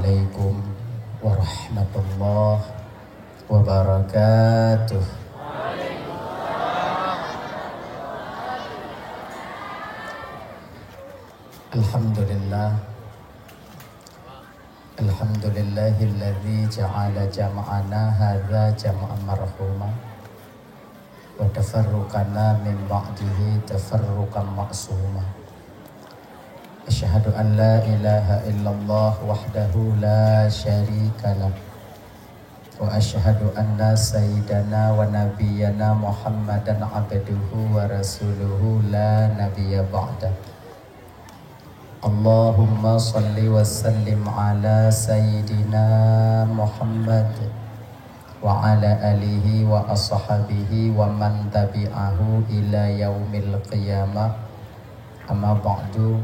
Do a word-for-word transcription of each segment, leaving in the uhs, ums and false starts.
Assalamualaikum warahmatullahi wabarakatuh. Alhamdulillah. Alhamdulillahilladzi ja'ala jam'ana hadza jam'an marhuma wa tafarruqana min ba'dihi tafarruqan ma'suma. Asyhadu an la ilaha illallah wahdahu la syarika lah. Wa asyhadu anna sayyidana wa nabiyyana Muhammadan abduhu wa rasuluhu la nabiyya ba'dah. Allahumma shalli wa sallim ala sayyidina Muhammad wa ala alihi wa ashabihi wa man tabi'ahu ila yaumil qiyamah. Amma ba'du.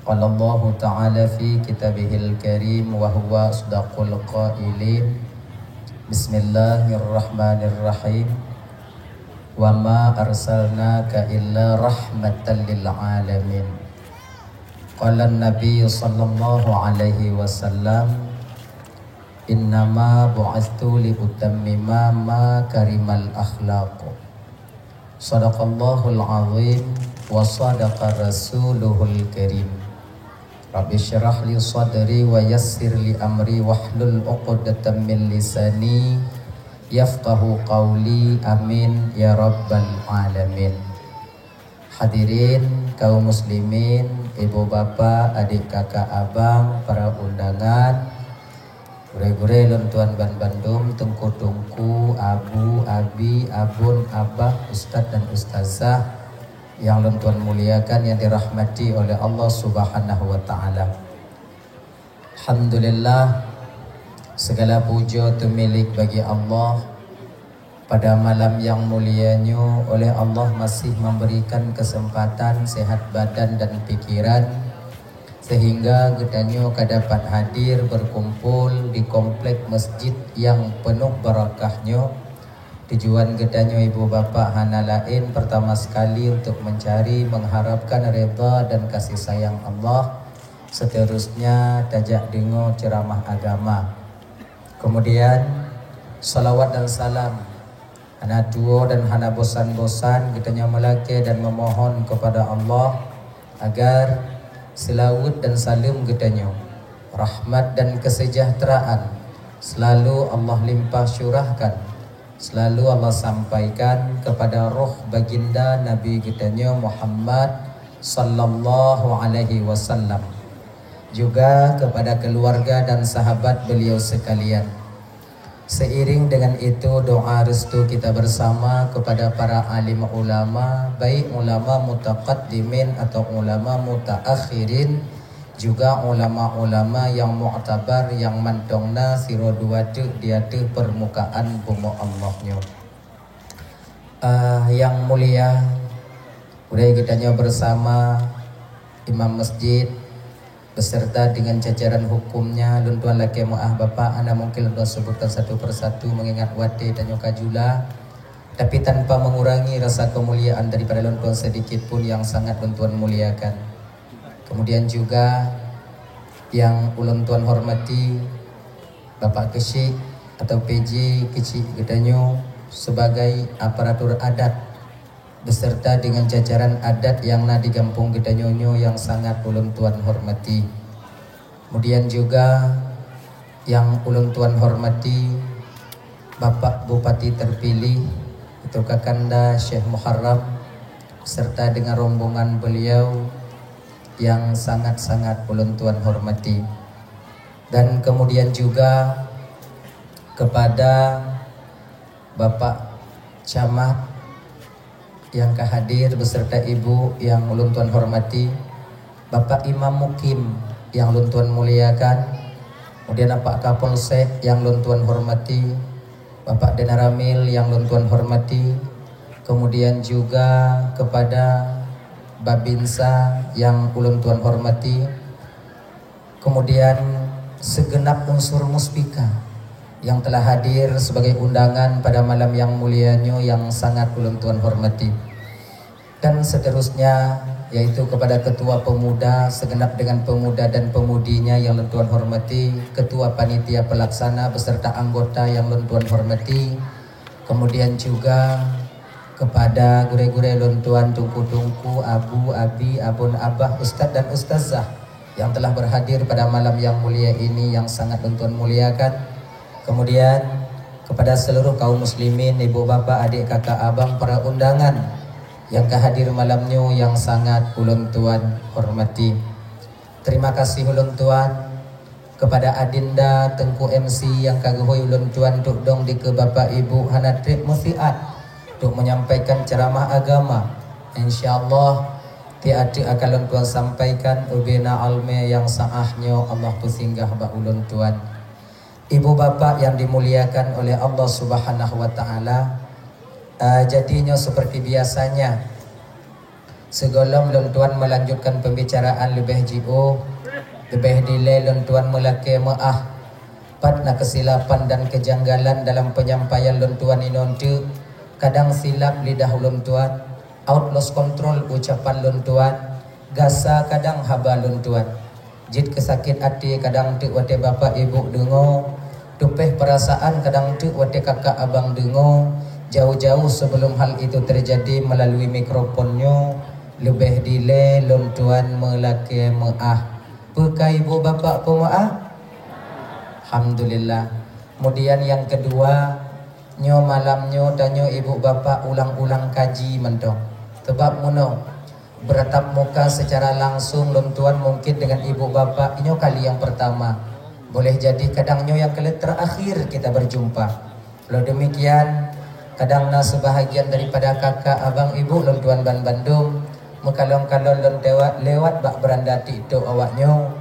Qala Allahu ta'ala fi kitabihil karim wa huwa asdaqul qailin. Bismillahirrahmanirrahim. Wa ma arsalnaka illa rahmatan lil alamin. Qala Nabi sallallahu alaihi wasallam, "Innama bu'itstu li utammima makarimal akhlaq." Shadaqallahul azim wa shadaqa rasuluhul karim. Rabbi syrah li sadri wa yassir li amri wahlul uqdatam min lisani yafqahu qauli. Amin ya rabbal alamin. Hadirin kaum muslimin, ibu bapa, adik kakak abang, para undangan, gurée-gurée lôn tuan ban bandum, teungku-teungku, abu, abi, abon, abah, ustaz dan ustazah nyang lôn tuan muliakan, nyang dirahmati oleh Allah Subhanahu wa Ta'ala. Alhamdulillah, segala puja teumilék bagi Allah. Pada malam nyang mulia nyoe, oleh Allah masih memberikan kesempatan sehat badan dan pikiran, sehingga geutanyoe ka dapat hadir berkumpul di komplek masjid nyang penuh barakah nyoe. Tujuan geutanyoe ibu bapak hana laén, pertama sekali untuk mencari, mengharapkan redha dan kasih sayang Allah. Seterusnya, tajak deungoe ceramah agama. Kemudian, salawat dan salam hana tuwoe dan hana bosan-bosan geutanyoe meulakée dan memohon kepada Allah agar seulaweuet dan saleuem geutanyoe, rahmat dan kesejahteraan selalu Allah limpah curahkan, selalu Allah sampaikan kepada roh baginda Nabi geutanyoe Muhammad sallallahu alaihi wasallam, juga kepada keluarga dan sahabat beliau sekalian. Seiring dengan itu, doa restu kita bersama kepada para alim ulama, baik ulama mutaqaddimin atau ulama mutaakhirin, juga ulama-ulama nyang muktabar nyang mantong na sidroe dua teuk di ateueh permukaan bumoe Allah nyoe. Ah, nyang mulia, gurée geutanyoe bersama, imam masjid, beserta dengan jajaran hukumnya, lôn tuan lakée meu'ah Bapak, hana mungkin lôn tuan sebutkan satu persatu mengingat watée tanyoe ka jula, tapi tanpa mengurangi rasa kemuliaan daripada lôn tuan sedikit pun yang sangat lôn tuan muliakan. Kemudian juga yang ulôn tuan hormati, Bapak Keuchik atau P J Keuchik geutanyoe sebagai aparatur adat beserta dengan jajaran adat yang na di gampông geutanyoe nyoe yang sangat ulôn tuan hormati. Kemudian juga yang ulôn tuan hormati Bapak Bupati terpilih atau Kakanda Syekh Muharram serta dengan rombongan beliau yang sangat-sangat ulôn tuan hormati. Dan kemudian juga kepada Bapak Camat yang ka hadir beserta Ibu yang ulôn tuan hormati, Bapak Imam Mukim yang ulôn tuan muliakan, kemudian Bapak Kapolsek yang ulôn tuan hormati, Bapak Danramil yang ulôn tuan hormati, kemudian juga kepada Babinsa yang ulôn tuan hormati, kemudian segenap unsur Muspika yang telah hadir sebagai undangan pada malam yang mulia nyoe yang sangat ulôn tuan hormati. Dan seterusnya, yaitu kepada Ketua Pemuda segenap dengan pemuda dan pemudinya yang lôn tuan hormati, Ketua Panitia Pelaksana beserta anggota yang lôn tuan hormati, kemudian juga kepada gurée-gurée lôn tuan, tungku-tungku, abu, abi, abon, abah, ustaz dan ustazah yang telah berhadir pada malam yang mulia ini yang sangat lôn tuan muliakan. Kemudian kepada seluruh kaum muslimin, ibu bapak, adik kakak abang, para undangan yang ka hadir malam nyoe yang sangat ulôn tuan hormati. Terima kasih ulôn tuan kepada Adinda Teungku M C nyang ka geuhôi ulôn tuan dok dong dikeue bapak ibu hana treb meusiat dok menyampaikan ceramah agama. Insya Allah, tiep-tiep akan lôn tuan sampaikan ubena almé nyang sa'ah nyoe Allah peusinggah bak ulôn tuan. Ibu bapak yang dimuliakan oleh Allah Subhanahu wa Ta'ala, eh, jadi nyoe seperti biasanya, sigohlom lôn tuan melanjutkan pembicaraan leubeh jiôh, leubeh dilée lôn tuan meulakée meuáh. Pat na kesilapan dan kejanggalan dalam penyampaian lôn tuan inoe teuk, kadang silap lidah ulôn tuan, out lost control ucapan lôn tuan, gasa kadang haba lôn tuan. Jeuet keu sakét até kadang teuk watée bapak ibu deungoe, tupéh peurasaan kadang teuk watée kakak abang deungoe, jauh-jauh sebelum hal itu terjadi melalui mikrofon nyoe, leubeh dilée lôn tuan meulakée meuáh. Peu ka ibu bapak peumeuáh? Alhamdulillah. Kemudian yang kedua, nyoe malam nyoe tanyoe ibu bapak ulang-ulang kaji mantong. Sebab meunoe, bertatap muka secara langsung lôn tuan mungkin dengan ibu bapak nyoe kali yang pertama. Boleh jadi kadang nyoe yang kali terakhir kita berjumpa. Walau demikian, kadang na sebahagian daripada kakak, abang, ibu lôn tuan ban bandum meukalon-kalon lôn tewat lewat bak beranda TikTok awak nyoe.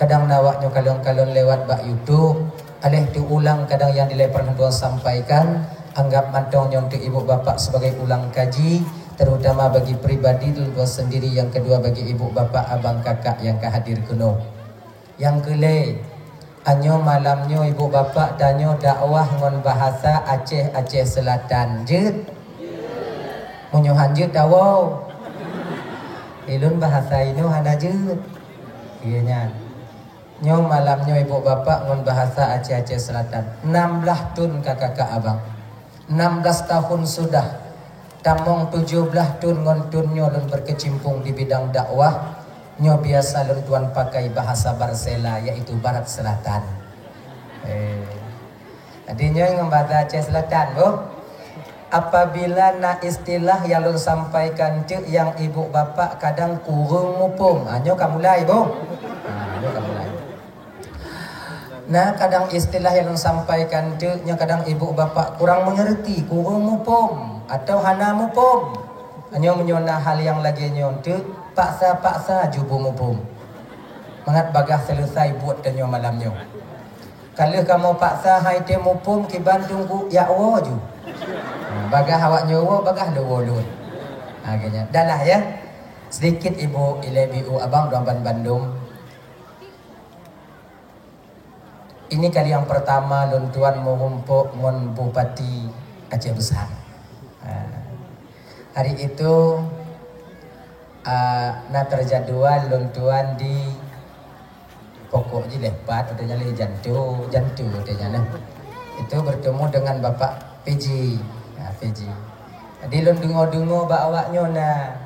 Kadang na awak nyoe kalon-kalon lewat bak YouTube. Aléh teuulang kadang nyang dilée pernah lôn tuan sampaikan, anggap mantong nyoe untuk ibu bapak sebagai ulang kaji, terutama bagi pribadi lôn tuan sendiri, yang kedua bagi ibu bapak, abang, kakak yang ka hadir keunoe. Nyang keulhée, anyoe malam nyoe ibu bapak tanyoe dakwah ngon bahasa Aceh, Aceh Selatan. Jeuet? Meunyoe han jeuet, dawoe. Ilôn bahasa inoe hana jeuet. Iya nyan. Nyoe malam nyoe ibu bapak ngon bahasa Aceh, Aceh Selatan. Enam belas thon ka kakak abang. Enam belas tahun sudah, tamong tujoh blaih thon ngon thon nyoe lôn berkecimpung di bidang dakwah. Nyoe biasa lôn tuan pakai bahasa Barsela, yaitu Barat Selatan. Eh. Jadi nyoe ngon bahasa Aceh Selatan, boh. Apabila na istilah nyang lôn sampaikan teuk nyang ibu bapak kadang kureueng muphom, ha, nyoe ka mulai, boh. Ha, nyoe ka mulai. Nah, kadang istilah nyang lôn sampaikan teuk nyoe kadang ibu bapak kurang mengerti, kureueng muphom atau hana muphom. Nyoe meunyoe na hal nyang lagée nyoe teuk, paksa-paksa ju beumuphom. Mangat bagaih selesai buet tanyoe malam nyoe. Ka lheueh kamoe paksa hai tém muphom kiban teungku jak woe ju. Bagaih awak nyoe woe, bagaih lôn woe lôn. Ha, geuhnyan. Dah lah ya. Sedikit ibu ilée biu abang dua ban bandum. Ini kali yang pertama lôn tuan meurumpok ngon Bupati Aceh Besar. Ha. Hari itu, ah, na terjadwal lôn tuan di pokok jih leh pat, udah nyang leh Jantu, Jantu udah nyang leh. Itu bertemu dengan Bapak P J. Ha, P J. Jadi lôn deungo-deungo bak awak nyoe na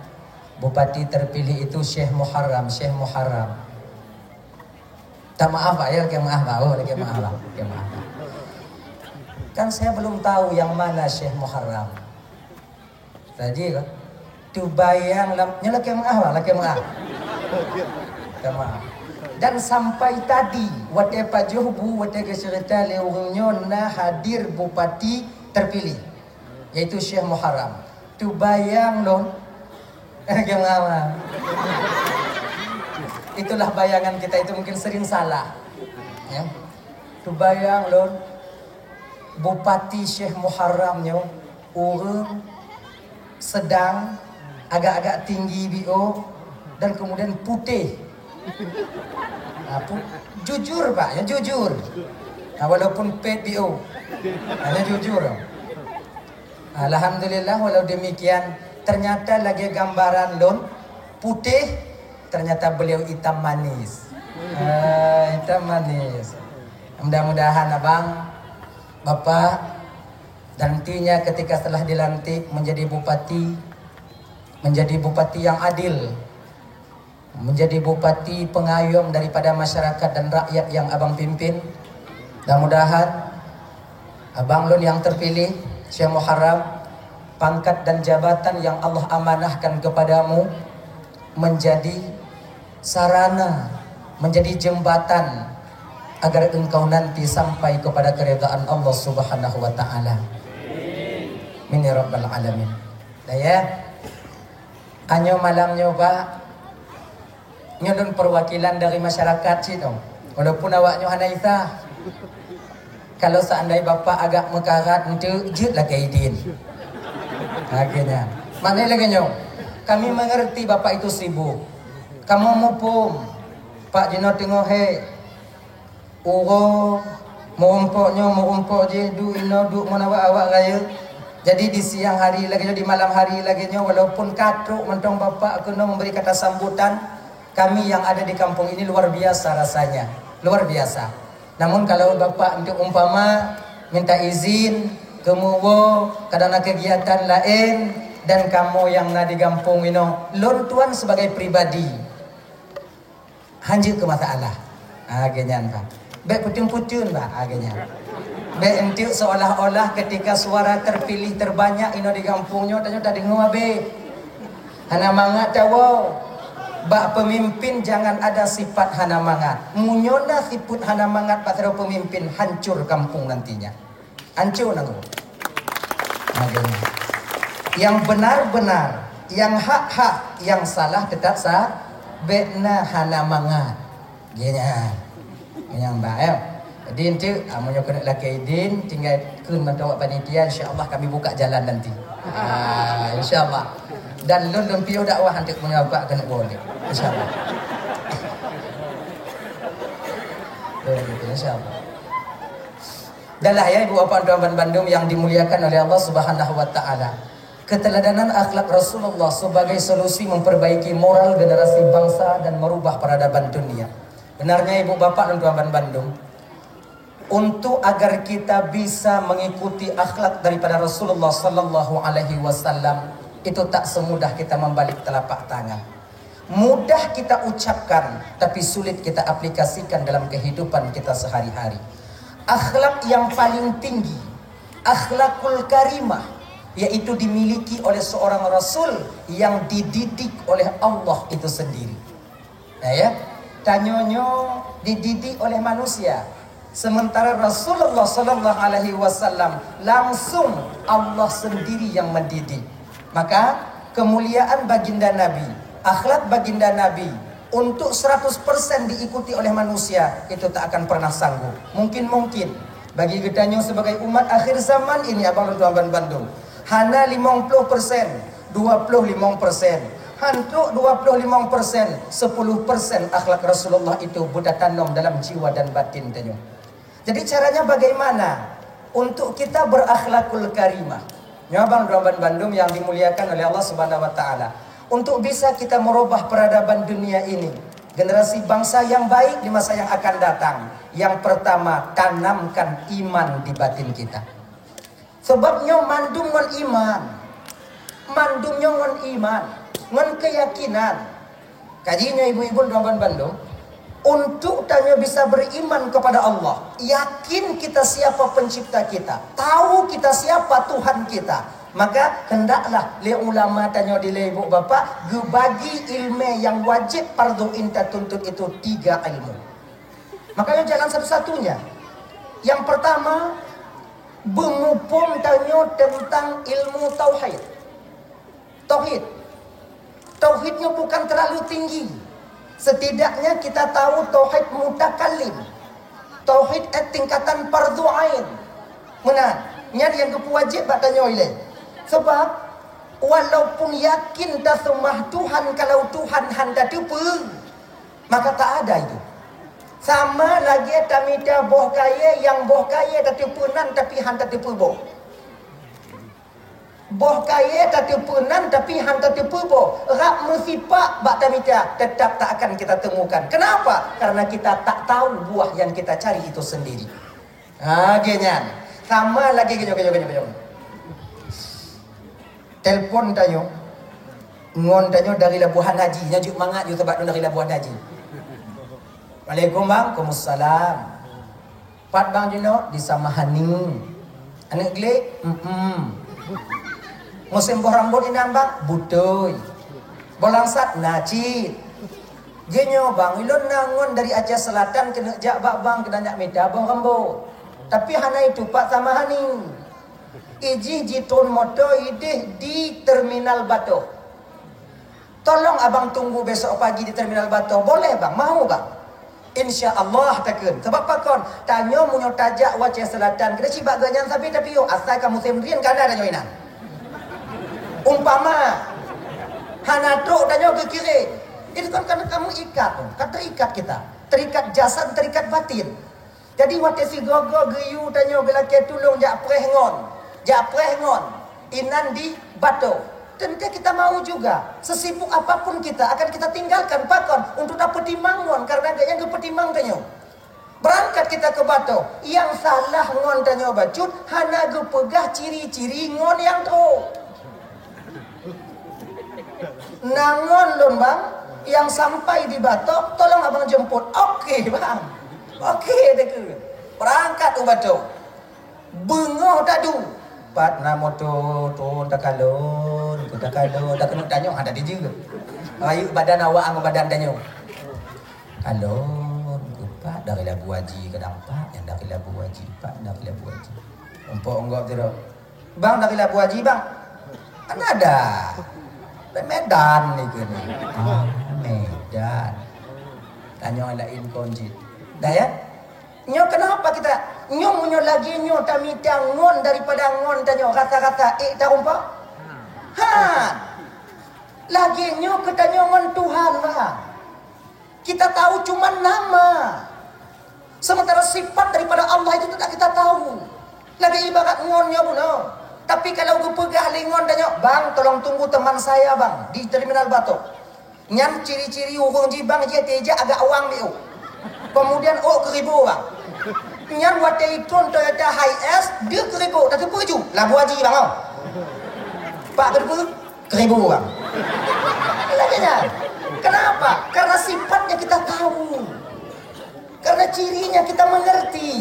Bupati terpilih itu Syekh Muharram, Syekh Muharram. Tak maaf, Pak, ya, lakée maaf, Pak. Oh, lakée maaf, Pak. Lakée maaf, Pak. Kan saya belum tahu yang mana Syekh Muharram. Saji kan? Teubayang lam, nyoe lakée maaf, Pak, lakée maaf. Lakée maaf. Dan sampai tadi, watée pajoh bu, watée geuceurita lé ureuëng nyoe na hadir bupati terpilih, yaitu Syekh Muharram. Teubayang lôn. Lakée maaf, Pak. Itulah bayangan kita itu mungkin sering salah. Ya. Teubayang lôn, Bupati Syekh Muharram nyoe ureuëng sedang, agak-agak tinggi biôh dan kemudian putéh. Ha, pu-, jujur, Pak, ya, jujur. Ha, walaupun pet biôh. Ha, ya, jujur. Alhamdulillah, walau demikian, ternyata lagée gambaran lôn, Putih, ternyata beliau hitam manis. Ah, hitam manis. Mudah-mudahan abang, bapak, nantinya ketika setelah dilantik menjadi bupati, menjadi bupati yang adil, menjadi bupati pengayom daripada masyarakat dan rakyat yang abang pimpin. Mudah-mudahan abang lôn yang terpilih, Syekh Muharram, pangkat dan jabatan yang Allah amanahkan kepadamu menjadi sarana, menjadi jembatan agar engkau nanti sampai kepada keridhaan Allah Subhanahu wa Ta'ala. Amin ya Rabbal Alamin. Dah ya? Anyoe malam nyoe, Pak, nyoe lôn perwakilan dari masyarakat cit, oh. Walaupun awak nyoe hana isah. Kalau seandai Bapak agak meukarat, enteuk jeuet lakée idin. Akhirnya. Maknanya lagée nyoe, kami mengerti Bapak itu sibuk. Kamoe muphom, Pak jinoe teungoh hék. Uroe meurumpok nyoe, meurumpok jih, duek inoe, duek ngon awak-awak rayeuk. Jadi di siang hari lagée nyoe, di malam hari lagée nyoe, walaupun ka trok mantong Bapak keunoe memberi kata sambutan, kami yang ada di kampung ini luar biasa rasanya. Luar biasa. Namun kalau Bapak untuk umpama minta izin, keumuwoe, kadang na kegiatan laén, dan kamoe nyang na di gampông inoe, lôn tuan sebagai pribadi, hanjeuet keu masalah. Ah, lagée nyan, Pak. Bék putun-putun, Pak. Ah, lagée nyan. Bék enteuk seolah-olah ketika suara terpilih terbanyak inoe di gampông nyoe, tanyoe tadeungoe abéh. Hana mangat tawoe. Bak pemimpin jangan ada sifat hana mangat. Meunyoe na sifat hana mangat bak sidroe pemimpin, hancur kampung nantinya. Hancô nanggroe. Nah, gini. Yang benar-benar, yang hak-hak, yang salah tetap sa-, bék na hana mangat. Gini. Nyang baik. Jadi, enteuk, ah, meunyoe keuneuk lakée idin, tinggai kheun mantong awak panitia, insya Allah kami buka jalan nanti. Ah, insya Allah. Dan lôn lôn piôh dakwah enteuk meunyoe Bapak keuneuk boleh. Insya Allah. Lôn, insya Allah. Dah lah ya, Ibu Bapak Tuan Ban Bandung yang dimuliakan oleh Allah Subhanahu wa Ta'ala. Keteladanan akhlak Rasulullah sebagai solusi memperbaiki moral generasi bangsa dan merubah peradaban dunia. Benarnya, Ibu Bapak Tuan Ban Bandung, untuk agar kita bisa mengikuti akhlak daripada Rasulullah sallallahu alaihi wasallam, itu tak semudah kita membalik telapak tangan. Mudah kita ucapkan, tapi sulit kita aplikasikan dalam kehidupan kita sehari-hari. Akhlak yang paling tinggi, akhlakul karimah, yaitu dimiliki oleh seorang rasul yang dididik oleh Allah itu sendiri. Nah, ya, tanyoe nyoe dididik oleh manusia. Sementara Rasulullah sallallahu alaihi wasallam langsung Allah sendiri yang mendidik. Maka kemuliaan baginda Nabi, akhlak baginda Nabi untuk seratus persen diikuti oleh manusia, itu tak akan pernah sanggup. Mungkin-mungkin bagi geutanyoe sebagai umat akhir zaman ini, abang lôn tuan ban bandum, hana limong ploh persen, dua ploh limong persen. Hantrok dua ploh limong persen, sepuluh persen akhlak Rasulullah itu beutatanom dalam jiwa dan batin tanyoe. Jadi caranya bagaimana untuk kita berakhlakul karimah? Nyoe abang lôn tuan ban bandum yang dimuliakan oleh Allah Subhanahu wa Ta'ala. Untuk bisa kita merubah peradaban dunia ini, generasi bangsa yang baik di masa yang akan datang, yang pertama, tanamkan iman di batin kita. Sebab nyoe mandum ngon iman. Mandum nyoe ngon iman, ngon keuyakinan. Kaji nyoe ibu-ibu dan ban bandum, untuk tanyoe bisa beriman kepada Allah, yakin kita siapa pencipta kita, tahu kita siapa Tuhan kita, maka hendaklah lé ulama tanyoe dilée ibu bapak geubagi ilmu yang wajib fardu ain tatuntut itu tiga ilmu. Makanya jalan satu-satunya. Yang pertama, beumuphom tanyoe tentang ilmu tauhid. Tauhid. Tauhid nyoe bukan terlalu tinggi. Setidaknya kita tahu tauhid mutakallim. Tauhid eh tingkatan fardu ain. Meunan, nyan nyang geupeuwajéb bak tanyoe ilée. Sebab walaupun yakin taseumah Tuhan, kalau Tuhan han tateupeue, maka tak ada itu. Sama lagée tamita boh kayée, nyang boh kayée tateupeue nan tapi han tateupeue boh. Boh kayée tateupeue nan, tapi han tateupeue boh. Rab meusipak bak tamita, tetap tak akan kita temukan. Kenapa? Karena kita tak tahu buah yang kita cari itu sendiri. Ha, geuh nyan. Sama lagée geuh nyoe, geuh nyoe, geuh nyoe, geuh nyoe. Telepon tanyoe. Ngon tanyoe dari Labuhan Haji. Nyoe jeuet mangat jeuet sabab dari Labuhan Haji. Waalaikumsalam. Pat bang jinoe? Di Samahani. Aneuk glé? Mm-mm. Musém boh rambot inan bang? Butôi. Boh langsat? Na cit. Jinoe bang, ilôn na ngon dari Aceh Selatan keuneuk jak bak bang keuneuk jak mita boh rambot. Tapi hana itu pat Samahani. Ijih jitron moto ideh di Terminal Batoh. Tolong abang tunggu besok pagi di Terminal Batoh. Boleh bang, mau bang? Insya Allah takheun. Sebab pakon? Tanyoe meunyoe tajak u Aceh Selatan, keuneuk cit bak geuh nyan sabe tapi yoh, asai ka musém rien ka na tanyoe inan. Umpama hana trok tanyoe geukirém. Itu kan karena kamu ikat, ka terikat kita. Terikat jasad, terikat batin. Jadi watée sigoe-goe geuyue tanyoe geulakée tulông jak preh ngon, jak preh ngon inan di Batoh. Tentu kita mau juga. Sesibuk apapun kita akan kita tinggalkan pakon untuk tapeutimang ngon karena geuh nyang geupeutimang tanyoe. Berangkat kita ke Batoh, nyang salah ngon tanyoe bacut hana geupeugah ciri-ciri ngon nyang trok. Na ngon lôn bang, nyang sampai di Batoh, tolong abang jemput. Oke bang. Oke deh. Berangkat u Batoh. Beungoh tadu. Pat na moto, tron takalon, ku takalon, takeuneuk tanyoe hana dijeuet. Ayu badan awak ngon badan tanyoe. Kalon, ku pat dari Labu Haji kadang pat, nyang dari Labu Haji pat, dari Labu Haji. Empok enggok tiro. Bang dari Labu Haji bang? Kan ada. Dari Medan ni ke ni. Ah, Medan. Tanyoe lain kon cit. Dah ya? Nyoe kenapa kita nyoe meunyoe lagi nyoe tamita ngon daripada ngon tanyoe rasa-rasa ék tarumpa? Ha. Lagi nyoe keu tanyoe ngon Tuhan bang. Kita tahu cuma nama. Sementara sifat daripada Allah itu tidak kita tahu. Lagi ibarat ngon nyoe bunoe. Tapi kalau geupeugah lé ngon tanyoe, bang tolong tunggu teman saya bang di Terminal Batoh. Nyan ciri-ciri ureuëng jih bang jih tijak agak awang miu. Kemudian ôk keuribu bang. Nyan watée itron Toyota Hiace dua keuribu, tateupeue ju Labu Haji bang oh. Pak keuribu, keuribu bang. Lagée nyan. Kenapa? Karena sifatnya kita tahu. Karena cirinya kita mengerti.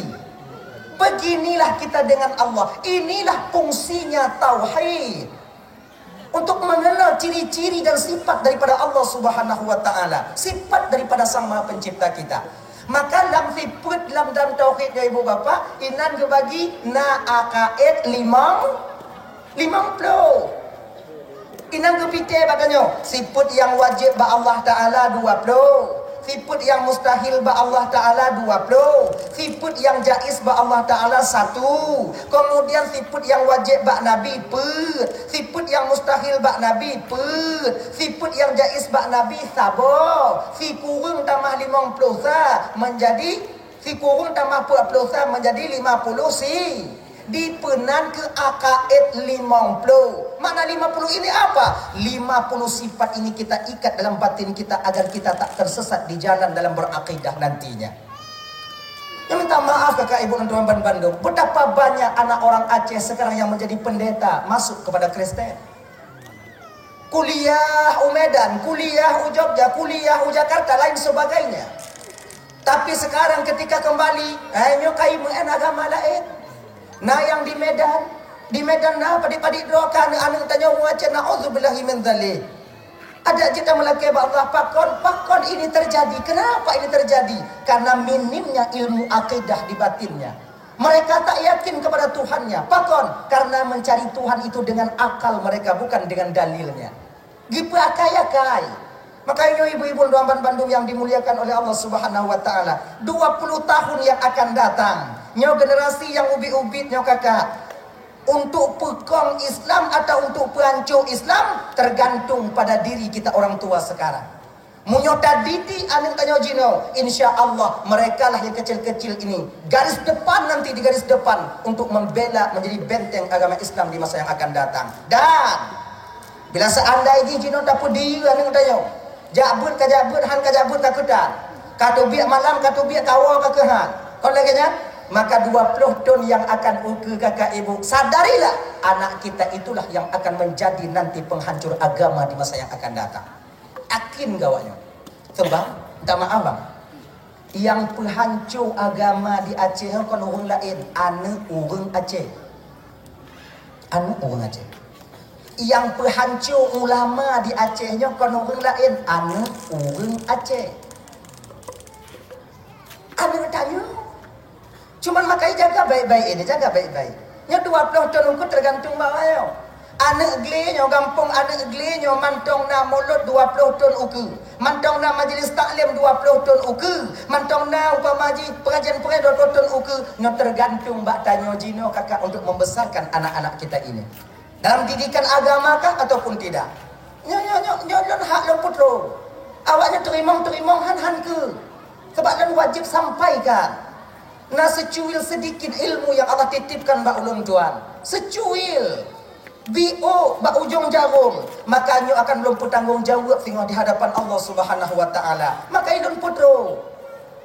Beginilah kita dengan Allah. Inilah fungsinya tauhid. Untuk mengenal ciri-ciri dan sifat daripada Allah Subhanahu wa taala, sifat daripada Sang Maha Pencipta kita. Maka lam sifat lam dan tauhid nyoe ibu bapa, inan geubagi na akaid limong, limong ploh. Inan geupitée bak tanyoe, sifat yang wajib bak Allah Taala dua ploh. Sifat yang mustahil bak Allah Taala dua ploh. Sifat yang jaiz bak Allah Taala satu. Kemudian sifat yang wajib bak Nabi peuet. Sifat yang mustahil bak Nabi peuet. Sifat yang jaiz bak Nabi saboh. Sikureueng tamah limong ploh sa menjadi, sikureueng tamah peuet ploh sa menjadi lima puluh si. Dipeunan keu akaid limong ploh. Makna lima puluh ini apa? Lima puluh sifat ini kita ikat dalam batin kita agar kita tak tersesat di jalan dalam berakidah nantinya. Yang minta maaf kakak ibu dan teman bandum, betapa banyak anak orang Aceh sekarang yang menjadi pendeta masuk kepada Kristen. Kuliah u Medan, kuliah u Jogja, kuliah u Jakarta, lain sebagainya. Tapi sekarang ketika kembali, eh, nyoe kai meu'en agama laén. Na nyang di Medan, di Medan na padik-padik droe ka aneuk-aneuk tanyoe u Aceh, naudzubillahi min dzalik. Adak jeuet tameulakée bak Allah, pakon, pakon ini terjadi? Kenapa ini terjadi? Karena minimnya ilmu akidah di batinnya. Mereka tak yakin kepada Tuhannya. Pakon? Karena mencari Tuhan itu dengan akal mereka, bukan dengan dalilnya. Geupeue akai-akai. Maka nyoe ibu-ibu dan bandum yang dimuliakan oleh Allah Subhanahu wa taala, dua puluh tahun yang akan datang, nyoe generasi yang ubit-ubit nyoe kakak, untuk peukong Islam atau untuk peuhanco Islam tergantung pada diri kita orang tua sekarang. Meunyoe tadidik aneuk tanyoe jinoe, insya Allah mereka lah yang kecil-kecil ini garis depan nanti, di garis depan untuk membela, menjadi benteng agama Islam di masa yang akan datang. Dan bila seandai jih jinoe tapeudiyeu aneuk tanyoe, jak beuet ka jak beuet, han ka jak beuet ka keutan, ka teubiet malam ka teubiet, ka woe ka keuhan, kon lagée nyan, maka dua ploh thon yang akan ukeue kakak ibu, sadarilah anak kita itulah yang akan menjadi nanti penghancur agama di masa yang akan datang. Yakin gawat nyoe. Sebab, minta maaf bang, yang peuhanco agama di Aceh nyoe kon ureuëng laén, aneuk ureuëng Aceh. Aneuk ureuëng Aceh. Yang peuhanco ulama di Aceh nyoe kon ureuëng laén, aneuk ureuëng Aceh. Aneuk tanyoe. Cuman makai jaga baik-baik ini, jaga baik-baik. Nyoe dua ploh thon ukeue tergantung bak awak nyoe. Aneuk glé nyoe, gampông aneuk glé nyoe mantong na mulod dua ploh thon ukeue. Mantong na majlis taklim dua ploh thon ukeue. Mantong na umpama jih pengajian-pengajian dua ploh thon ukeue. Nyoe tergantung bak tanyoe jinoe kakak untuk membesarkan anak-anak kita ini. Dalam didikan agama kah ataupun tidak? Nyoe, nyoe, nyoe, nyoe lôn hak lôn putroe. Awak nyoe teurimong-teurimong han-han keu. Sebab lôn wajéb sampaikan. Na seucuil seudikit ilmu nyang Allah titipkan bak ulôn tuan. Seucuil. Biôk bak ujong jarôm. Maka nyoe akan lôn peutanggong jaweueb singoh di hadapan Allah Subhanahu wa Taala. Maka lôn putroe.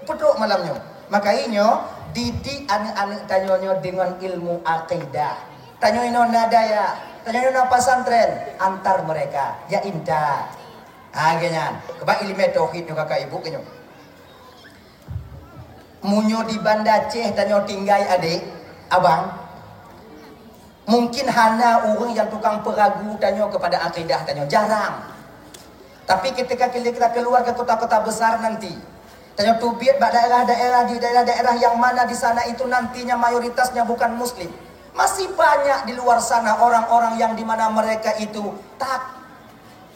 Putroe malam nyoe. Maka nyoe didik aneuk-aneuk tanyoe nyoe deungon ilmu akidah. Tanyoe inoe na dayah, tanyoe inoe na pesantren, antar mereka, ya intat. Ha, geuh nyan. Keubah ileumèe tauhid nyoe kakak ibu keu nyoe. Meunyoe di Banda Aceh tanyoe tinggai adék, abang, mungkin hana ureuëng nyang tukang peuragu tanyoe kepada akidah tanyoe, jarang. Tapi ketika kita keluar ke kota-kota besar nanti, tanyoe teubiet bak daerah-daerah, di daerah-daerah yang mana di sana itu nantinya mayoritasnya bukan muslim. Masih banyak di luar sana orang-orang yang di mana mereka itu tak,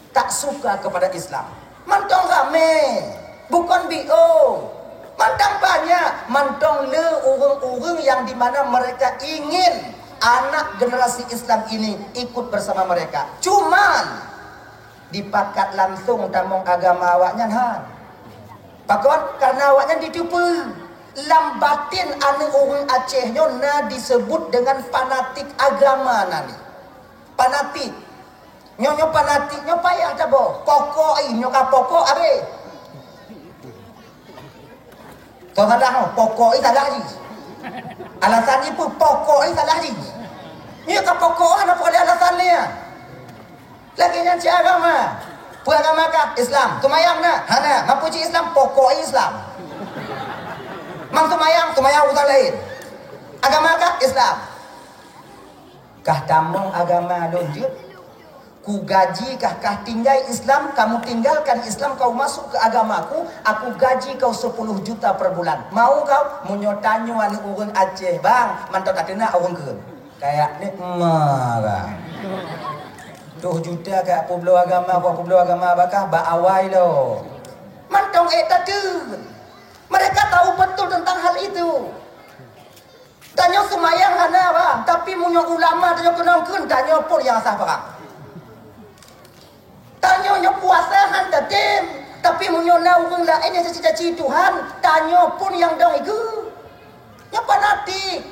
tak suka kepada Islam. Mantong ramé, bukon biôh. Mantong banyak, mantong le ureuëng-ureuëng yang di mana mereka ingin anak generasi Islam ini ikut bersama mereka. Cuman dipakat langsung tamong agama awaknyan han. Pakon? Karena awaknyan jiteupeue lam batin aneuk ureuëng Aceh nyoe na disebut dengan fanatik agama nani. Fanatik. Nyoe, nyoe fanatik nyoe payah taboh. Pokok i, nyoe ka pokok abéh. Kau salah, oh, pokok i salah jih. Alasan jih peue? Pokok i salah jih. Nyoe ka pokok, hana peureulèe alasan lé nyan. Lagèe nyan cit agama. Peue agama kah? Islam. Seumayang na? Hana. Mapeue cit Islam? Pokok i Islam. Mang seumayang, seumayang urusan laén. Agama kah? Islam. Kah tamong agama lôn jeuet? Kugaji kah, kah tinggai Islam, kamu tinggalkan Islam, kau masuk ke agamaku, aku gaji kau sepuluh juta per bulan. Mau kau? Meunyoe tanyoe aneuk ureuëng Aceh, bang, mantong tateunak ureuëng keu. Kayak ni, ma, bang. Tuh juta kah peubloe agama, kau peubloe agama bakah, bak awai lo. Mantong ék tateueng. Mereka tahu betul tentang hal itu. Tanyoe seumayang hana, bah, tapi meunyoe ulama tanyoe keunong kheun, tanyoe phon nyang sah parang. Tanyoe nyoe puasa han tatem, tapi meunyoe na ureuëng laén nyang caci-caci Tuhan, tanyoe phon nyang dong iku. Nyoe fanatik.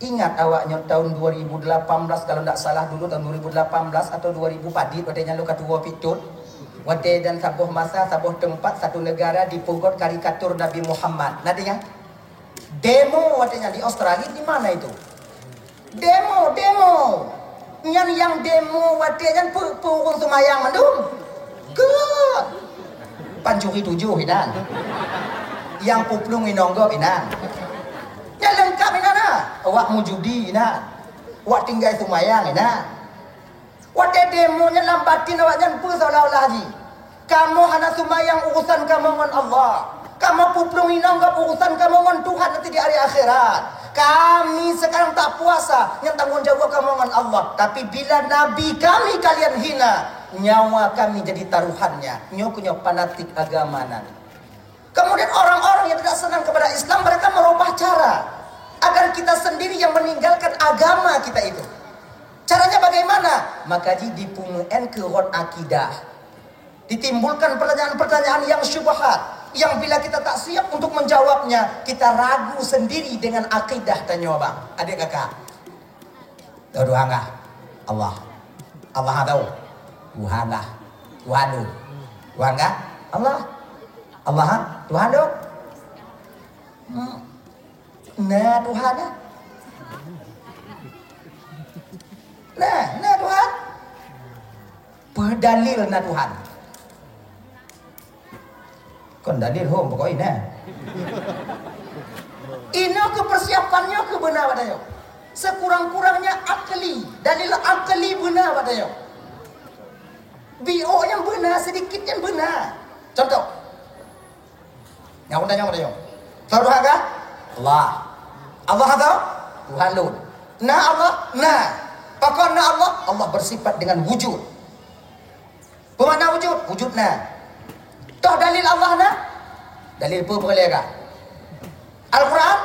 Ingat awak nyoe tahun dua ribu delapan belas, kalau ndak salah dulu tahun dua ribu delapan belas atau dua ribu padit, watèe nyan lôn ka tuwoe pih tut. Watèe dan saboh masa, saboh teumpat, satu negara dipeugot karikatur Nabi Muhammad. Na deungö? Demo watèe nyan di Australia, di mana itu? Demo, demo. Nyan nyang demo watèe nyan peu, peu ureuëng seumayang mandum? Geuh. Pancuri tujoh inan. Nyang peuplueng inong gob inan. Nyan leungkap inan na. Awak meujudi inan. Awak tinggai seumayang inan. Watèe demo nyan lam batin awaknyan peue seolah-olah jih, "Kamoe hana seumayang urusan kamoe ngon Allah. Kamoe peuplueng inong gob urusan kamoe ngon Tuhan nanti di hari akhirat. Kami sekarang tak puasa, nyan tanggong jaweueb kamoe ngon Allah. Tapi bila Nabi kami kalian hina, nyawa kami jadi taruhannya." Nyoe keuh nyoe fanatik agama nan. Kemudian orang-orang yang tidak senang kepada Islam, mereka merubah cara agar kita sendiri yang meninggalkan agama kita itu. Caranya bagaimana? Maka jih dipeumeu'en keu rot akidah. Ditimbulkan pertanyaan-pertanyaan yang syubhat, yang bila kita tak siap untuk menjawabnya, kita ragu sendiri dengan akidah tanyoe bang. Adik kakak. Tuhan kah? Allah. Allah tahu. Tuhan kah? Tuhan tu. Tuhan kah? Allah. Allah ha? Tuhan tu. Hmm. Na Tuhan ha? Na, na Tuhan. Peue dalil na Tuhan? Kon dalil hom pokok ina. Ina keu persiapan nyoe keu beuna bak tanyoe. Sekurang-kurangnya akli, dalil akli beuna bak tanyoe. Biôk nyang beuna, sedikit nyang beuna. Contoh. Nyang udah nyang udah nyang. Tahu Tuhan kah? Allah. Allah atau Tuhan lôn. Na Allah, na. Pakon na Allah? Allah bersifat dengan wujud. Peue makna wujud? Wujud na. Toh dalil Allah na? Dalil peue peureulée ka? Al-Quran,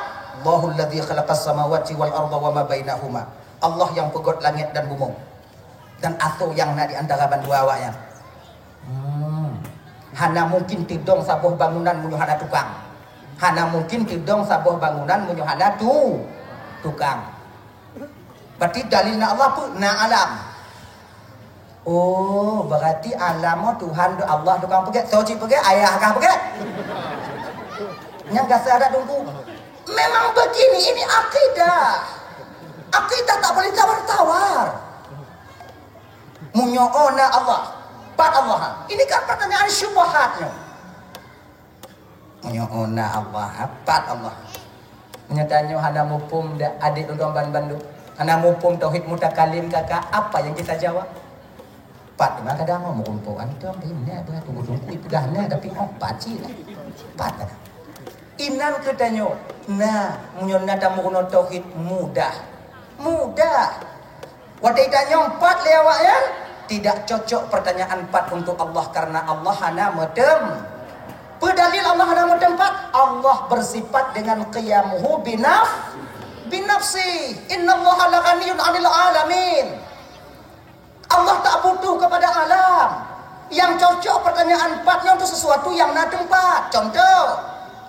Allahul ladzi khalaqas samawati wal arda wa ma bainahuma. Allah yang peugöt langét dan bumoe dan asoe nyang na di antara bandua awaknyan. Hmm. Hana mungkin teudong saboh bangunan meunyoe hana tukang. Hana mungkin teudong saboh bangunan meunyoe hana tu tukang. Berarti dalil na Allah peue? Na alam. Oh, berarti alam oh Tuhan Allah tukang peugét. Soe cit peugét? Ayah kah peugét? Nyang gasa adat dungku. Memang begini, ini akidah. Akidah tak boleh tawar-tawar. Meunyoe na Allah, pat Allah ha? Ini kan pertanyaan syubhat nyoe. Meunyoe na Allah, pat Allah. Meunyoe tanyoe hana muphom dak adik lôn ban-bandum, hana muphom tauhid mutakalim kakak, apa yang kita jawab? Pat memang kadang mau muphom antom, ini ada tunggu-tunggu peugah na tapi oh pat cit lah. Pat lah. Inan keu tanyoe, na meunyoe na tameurunoe tauhid mudah. Mudah. Watée tanyong pat lé awaknyan, tidak cocok pertanyaan pat untuk Allah karena Allah hana meutem. Peue dalil Allah hana meutem pat? Allah bersifat dengan qiyamuhu binaf binafsi. Innallaha laghaniyun 'anil 'alamin. Allah tak butuh kepada alam. Yang cocok pertanyaan pat nyoe untuk sesuatu yang na tempat. Contoh,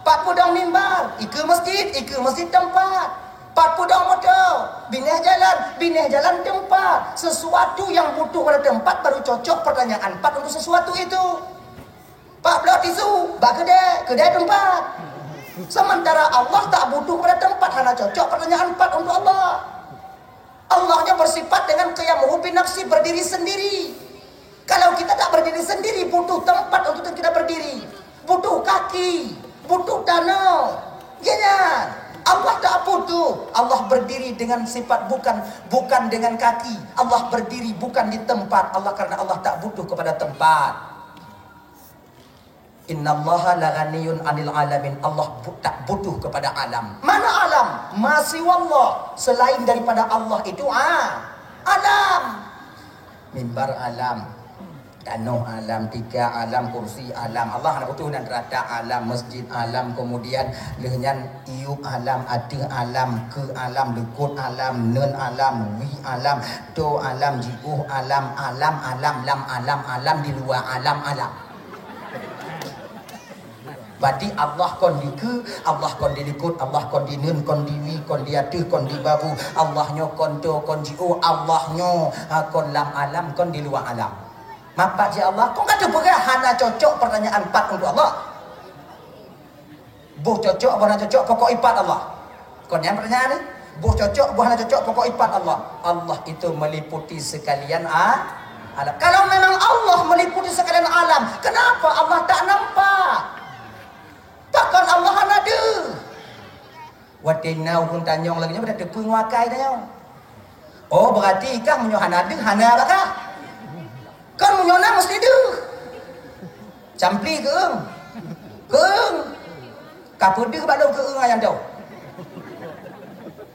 pat peudong mimbar, ike masjid, ike masjid tempat. Pat peudong moto, binéh jalan, binéh jalan tempat. Sesuatu yang butuh pada tempat baru cocok pertanyaan pat untuk sesuatu itu. Pat bloe tisu, bak keudè, keudè tempat. Sementara Allah tak butuh pada tempat, hana cocok pertanyaan pat untuk Allah. Allahnya bersifat dengan qiyamuhu binafsi, berdiri sendiri. Kalau kita tak berdiri sendiri, butuh tempat untuk kita berdiri. Butuh kaki, butuh tanoh. Ya kan? Allah tak butuh. Allah berdiri dengan sifat bukan, bukan dengan kaki. Allah berdiri bukan di tempat. Allah, karena Allah tak butuh kepada tempat. Innallaha laghaniyun 'anil 'alamin. Allah bu-, tak butuh kepada alam. Mana alam? Ma siwallah. Selain daripada Allah itu, ah, alam. Mimbar alam. Tanoh alam, tika alam, kursi alam. Allah hana butuh nan rata alam, masjid alam, kemudian lheueh nyan iup alam, ateueh alam, keu alam, likot alam, neuen alam, wie alam, toe alam, jiôh alam, alam, alam, lam alam, alam, di luwa alam, alam. Berarti Allah kon dikeue, Allah kon dilikot, Allah kon dineuen, kon diwie, kon diateueh, kon dibabu. Allah nyoe kon toe, kon jiôh, Allah nyoe, ha, kon lam alam, kon di luwa alam. Mapat cit Allah, kon ka teupeugah hana cocok pertanyaan pat untuk Allah. Boh cocok, boh hana cocok, pokok ipat Allah. Kon nyan pertanyaan ni. Boh cocok, boh hana cocok, pokok ipat Allah. Allah itu meliputi sekalian a-, alam. Kalau memang Allah meliputi sekalian alam, kenapa Allah tak nampak? Pakon Allah hana deuh? Watée na ureuëng tanyong lagée nyoe, pada teupeue nguakai tanyong. Oh, berarti kah meunyoe hana deuh, hana bak kah? Kan meunyoe na meusti deuh. Campli keueung. Keueung. Ka peudeuh bak lôn keueung ayang tau.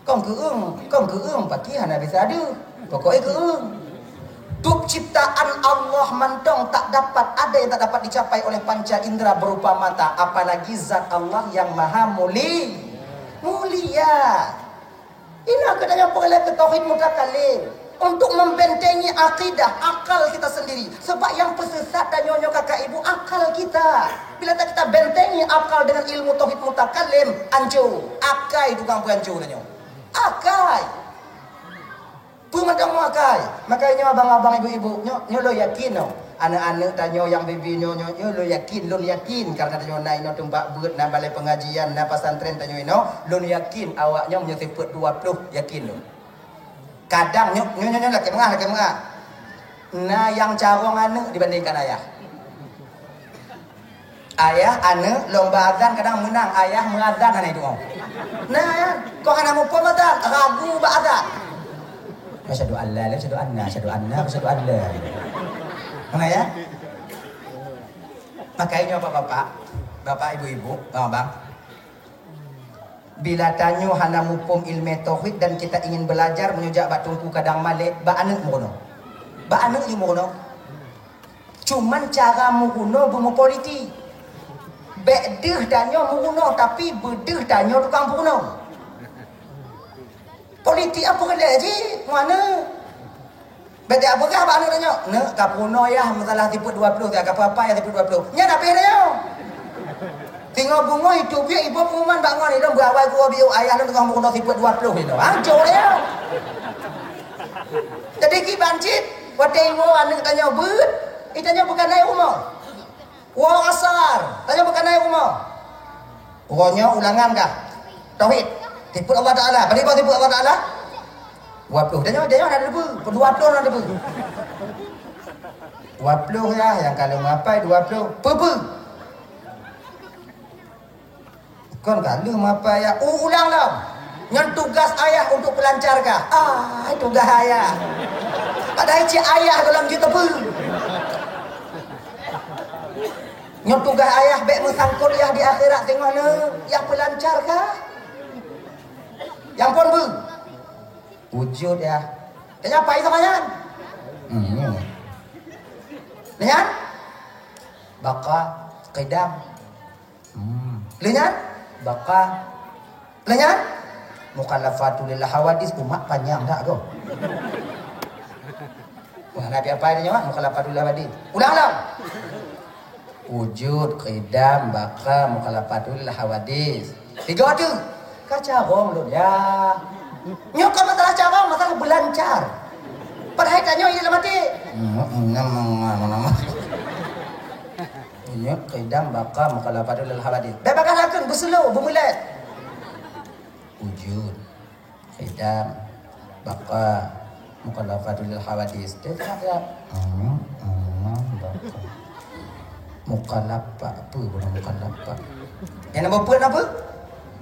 Kong keueung, kong keueung paki hana bisa deuh. Pokoknya keueung. Tup ciptaan Allah mantong tak dapat, ada yang tak dapat dicapai oleh panca indera berupa mata, apalagi zat Allah yang maha muli-, mulia. Ina keuh tanyoe peureulée keu tauhid mutakalim. Untuk membentengi akidah, akal kita sendiri. Sebab yang pesesat dan nyoe-nyoe kakak ibu, akal kita. Bila tak kita bentengi akal dengan ilmu tauhid mutakallim, hancur. Akai tukang peuhancur tanyoe. Akai. Peue mantong akai. Makanya abang-abang, ibu-ibu, nyoe, nyoe lôn yakin nyoe. Aneuk-aneuk tanyoe nyang bibi nyoe, nyoe, nyoe lôn yakin, lôn yakin karena tanyoe na inoe teumpat beuet, na balai pengajian, na pesantren tanyoe inoe, lôn yakin awak nyoe meunyoe sifeuet dua ploh, yakin lôn. Kadang nyoe, nyoe, nyoe, nyoe lakée meungah, lakée meungah. Na nyang carông aneuk dibandingkan ayah. Ayah, aneuk, lomba azan kadang meunang, ayah meuazan hana itu. Nah, ya. Kok hana muphom azan, ragu bak azan. Asyhadu an la ilaha, asyhadu anna, asyhadu anna, asyhadu an la. Mana ya? Makanya bapak-bapak, bapak ibu-ibu, abang-abang. Bila tanyoe hana muphom ilmu tauhid dan kita ingin belajar, meunyoe jak bak Teungku Kadang Malek, bak aneuk meurunoe. Bak aneuk jih meurunoe. Cuman cara meurunoe beumeupolitik. Bék deuh tanyoe meurunoe, tapi beudeuh tanyoe tukang peurunoe. Politik apa keuneuk jih, ngon aneuk. Bék tapeugah bak aneuk tanyoe, "Neuk, ka peurunoe yah masalah sifeuet dua ploh, ka peue-peue yah sifeuet dua ploh." Nyan habéh tanyoe. Singoh beungoh itu biet iboh pengumuman bak ngon ilôn, beuawai kuwoe biôk ayah lôn teungoh meurunoe sifeuet dua ploh ilôn. Hancô tanyoe. Jadi kiban cit, watée iwoe aneuk tanyoe beuet, i tanyoe beukanai rumoh. Woe asar, tanyoe beukanai rumoh. Uroe nyoe ulangan kah? Tauhid. Sifeuet Allah Taala. Bari bah sifeuet Allah Taala? Dua ploh. Tanyoe, tanyoe hana teupeu. Dua ploh hana teupeu. Dua ploh ya, nyang ka lheueh mapai dua ploh. Peue-peue? Kon ka lheueh mapai ya. U-, ulang lom. Nyan tugas ayah untuk pelancar kah? Ah, tugas ayah. Padahai cit ayah gohlom jeuet teupeu. Nyoe tugaih ayah bék meusangkot yah di akhirat teungoh nyoe, yah peulancar kah? Nyang phon beu? Wujud yah. Tanya apa itu nyan? Hmm. Nyan? Baqa, qidam. Hmm. Lheueh nyan? Baqa. Lheueh nyan? Mukhalafatu lil hawadis, umat panyang dak ko? Wah, nabi apa ini nyawa? Mukhalafatu lil hawadis. Ulang, ulang. Wujud, qidam, baqa, mukhalafatu lil hawadis. Tiga tu. Ka carông lôn ya. Nyoe kon masalah carông, masalah beulancar. Padahai tanyoe ini dalam hati. Hmm, hmm, hmm, hmm, hmm, hmm. Wujud, qidam, baqa, mukhalafatu lil hawadis. Bék bagaih lakeuen, beuseulo, beumeulet. Wujud, qidam, baqa, mukhalafatu lil hawadis. Dia tak ada. Hmm, hmm, baqa. Mukhalafah, apa guna mukhalafah? Yang nombor empat apa?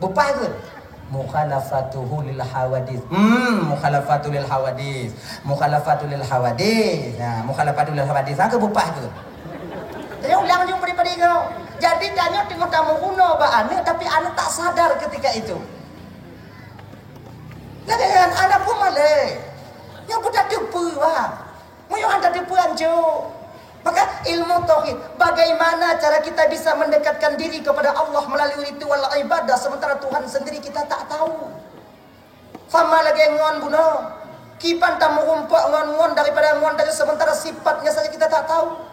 Bupah ke? Mukhalafatuhu lil hawadis. Hmm, mukhalafatu lil hawadis. Mukhalafatu lil hawadis. Nah, mukhalafatu lil hawadis. Ha, ke bupah ke? Saya ulang jom padi-padi kau. Jadi, tanyoe teungoh tameurunoe bak aneuk, tapi aneuk tak sadar ketika itu. Lagèe nyan, aneuk pun malèe. Nyang peutateupeue, bah. Meunyoe hana tateupeue, ancô. Maka ilmu tauhid, bagaimana cara kita bisa mendekatkan diri kepada Allah melalui ritual ibadah sementara Tuhan sendiri kita tak tahu? Sama lagèe ngon bunoe, kiban tameurumpok ngon ngon daripada ngon dari sementara sifatnya saja kita tak tahu.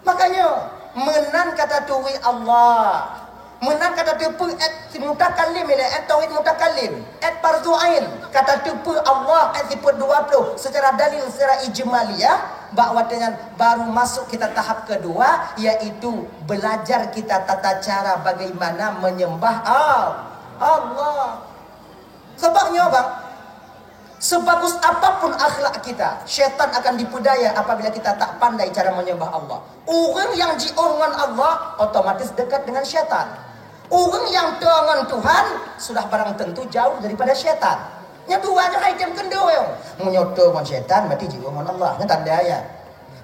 Makanya, meunan ka taturi Allah. Meunan ka tateupeue èt mutakallim ilèe, èt tauhid mutakallim, èt fardhu ain, ka tateupeue Allah, èt sifeuet dua ploh secara dalil, secara ijmaliyah, bak watèe nyan baru masuk kita tahap kedua, yaitu belajar kita tata cara bagaimana menyembah Al-, Allah. Sebab nyoe, bang, sebagus apapun akhlak kita, syaitan akan dipeudaya apabila kita tak pandai cara menyembah Allah. Ureueng nyang jiôh ngon Allah, otomatis dekat dengan syaitan. Ureueng nyang toe ngon Tuhan, sudah barang tentu jauh daripada syaitan. Nyoe dua nyoe hai tem keundo nyoe. Meunyoe toe ngon syaitan, berarti jiôh ngon Allah. Nyoe tanda ya.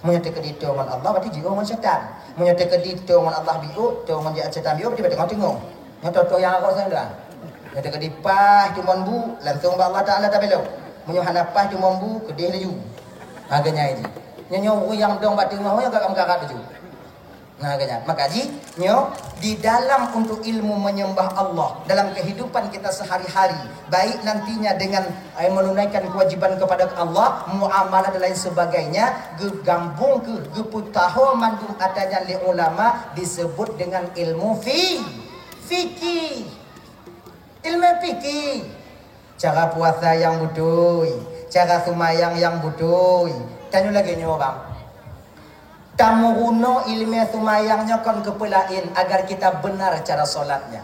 Meunyoe teukeudi toe ngon Allah, berarti jiôh ngon syaitan. Meunyoe teukeudi toe ngon Allah biôh, toe ngon syaitan biôh, berarti teungoh-teungoh. Nyoe toe-toe nyang arok saja. Nyoe teukeudi paih tumon bu, langsung bak Allah Taala tabelok. Meunyoe hana paih tumon bu, keudeh laju. Ha, geunyai jih. Nyoe, nyoe ureueng nyang dong bak teungoh, nyoe ka meukarat laju. Nah, kanya. Maka ji, nyo, di dalam untuk ilmu menyembah Allah, dalam kehidupan kita sehari-hari, baik nantinya dengan, eh, menunaikan kewajiban kepada Allah, muamalah dan lain sebagainya, geugambung keu, geupeutaho mandum ata nyan lé ulama disebut dengan ilmu fi-, fikih. Ilmu fikih. Cara puasa yang beutôi, cara sumayang yang beutôi. Tanyoe lagèe nyoe, bang. Tameurunoe ilmu sumayang nyoe kon keu peulaén agar kita benar cara solatnya.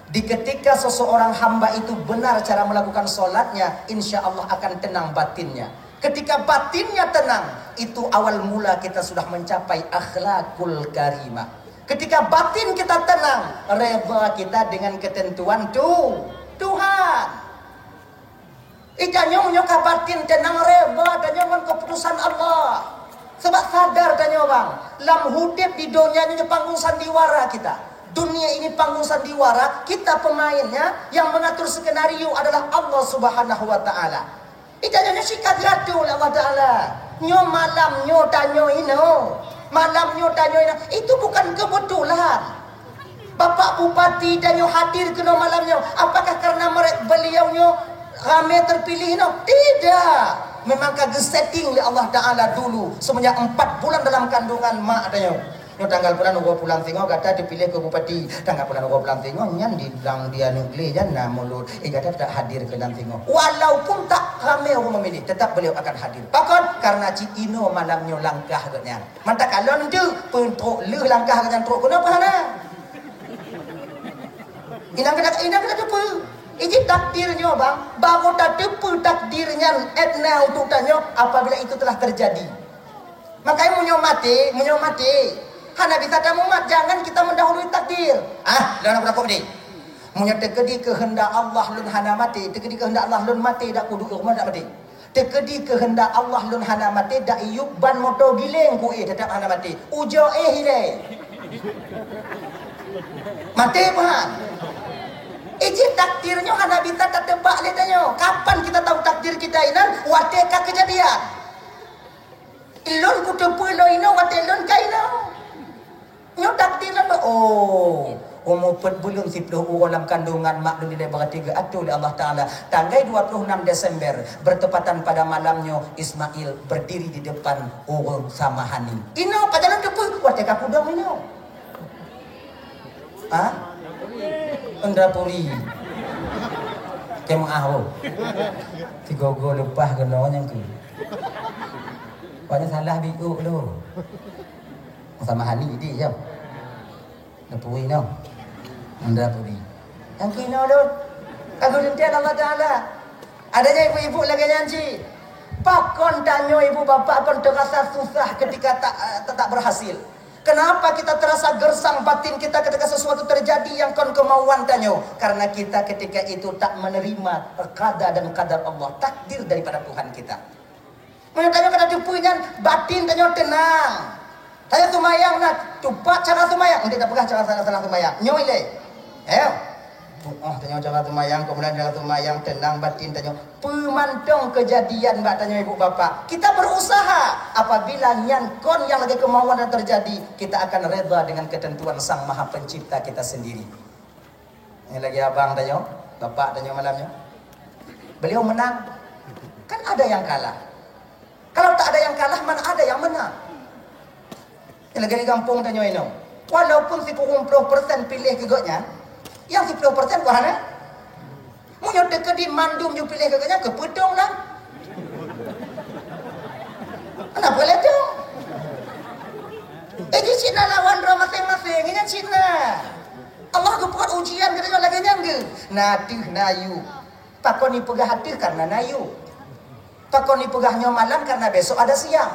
Di ketika seseorang hamba itu benar cara melakukan solatnya, insya Allah akan tenang batinnya. Ketika batinnya tenang, itu awal mula kita sudah mencapai akhlakul karimah. Ketika batin kita tenang, redha kita dengan ketentuan tu, Tuhan. Ih, tanyoe nyoe ka batin tenang, redha tanyoe ngon keputusan Allah. Sebab sadar tanyoe, bang, lam udép di donya nyoe panggung sandiwara kita. Dunia ini panggung sandiwara, kita pemainnya, yang mengatur skenario adalah Allah Subhanahu wa Ta'ala. Ih, tanyoe nyoe sikat geuatur lé Allah Taala. Nyoe malam nyoe tanyoe inoe. Malam nyoe tanyoe inoe. Itu bukan kebetulan. Bapak Bupati tanyoe hadir keunoe malam nyoe. Apakah karena mere-, beliau nyoe ramé terpilih inoe? Tidak. Memang ka geusetting lé Allah Taala dulu semenjak empat bulan dalam kandungan mak tanyoe. Nyoe tanggal bulan uroe pulang singoh gata teupiléh keu bupati. Tanggal bulan uroe pulang singoh nyan di lam di aneuk glé nyan na mulod. Eh, gata tak hadir keu lam singoh. Walaupun tak ramé ureueng memilih, tetap beliau akan hadir. Pakon? Karena cit inoe malam nyoe langkah geuh nyan. Mantap kalon tu, peutrok lheueh langkah geuh nyan trok keunoe peuhana. Inong keunan, inong keunan teupeue. Iji takdir nyoe, bang, baru tateupeue takdir nyan edna untuk tanyoe apabila itu telah terjadi. Makanya meunyoe maté, meunyoe maté, hana bisa tamumat, jangan kita mendahului takdir. Ah, lôn aku takut maté. Meunyoe teukeudi keuheundak Allah lôn hana maté, teukeudi keuheundak Allah lôn maté dak kudu, eh, dak maté. Teukeudi keuheundak Allah lôn hana maté, dak iyup ban moto giléng ku éh tetap hana maté. Ujoe éh ilée. Maté peuhan. Iji takdir nyoe hana bisa tateupeue lé tanyoe. Kapan kita tahu takdir kita inan? Watée ka keujadian. Lôn kuteupeue lôn inoe watée lôn ka inoe. Nyoe takdir lôn, oh, umu peuet buleuen siplôh uroe lam kandungan mak lôn dilée berarti geuatur lé Allah Taala. Tanggai dua puluh enam Desember, bertepatan pada malam nyoe, Ismail berdiri di depan ureueng Samahani. Inoe pajan lôn teupeue, watée ka kudong inoe. Ha? Indrapuri. Keumaah, oh. Sigogo leupah keunoe nyang keu. Pokoknya salah biuk lu. Sama Hani idi je. Indrapuri no. Indrapuri. Nyang keu inoe lu. Aku teuntèe Allah Taala. Adanya ibu-ibu lagèe nyan cit. Pakon tanyoe ibu bapak kon terasa susah ketika tak, tak, tak berhasil? Kenapa kita terasa gersang batin kita ketika sesuatu terjadi yang kon kemauan tanyoe? Karena kita ketika itu tak menerima qada dan qadar Allah, takdir daripada Tuhan kita. Meunyoe tanyoe ka tateupeue nyan, batin tanyoe teunang. Tanyoe seumayang na, tupat cara seumayang. Untuk tapeugah cara salah-salah seumayang. Nyoe ilée. Ayo. Tu'oh tanyoe cara seumayang, keumudian cara seumayang, teunang batin tanyoe. Peue mantong keujadian bak tanyoe ibu bapak, kita berusaha. Apabila nyan kon nyang lagèe keumauan dan terjadi, kita akan redha dengan ketentuan Sang Maha Pencipta kita sendiri. Nyoe lagèe abang tanyoe, bapak tanyoe malam nyoe. Beliau menang. Kan ada yang kalah. Kalau tak ada yang kalah, mana ada yang menang? Nyoe lagèe di gampông tanyoe inoe. Walaupun sikureueng ploh persen piléh keu gobnyan, nyang siplôh persen kon hana. Meunyoe teukeudi mandum jeuet piléh keu gobnyan, keupeue dong lam? Kenapa lé dong? Eh, jih cit na lawan droe maséng-maséng, ingat cit na. Allah geupeubuet ujian keu tanyoe lagèe nyan geuh. Na ateuh na yub. Pakon ipeugah ateuh karena na yub. Pakon ipeugah nyoe malam karena besok ada siang.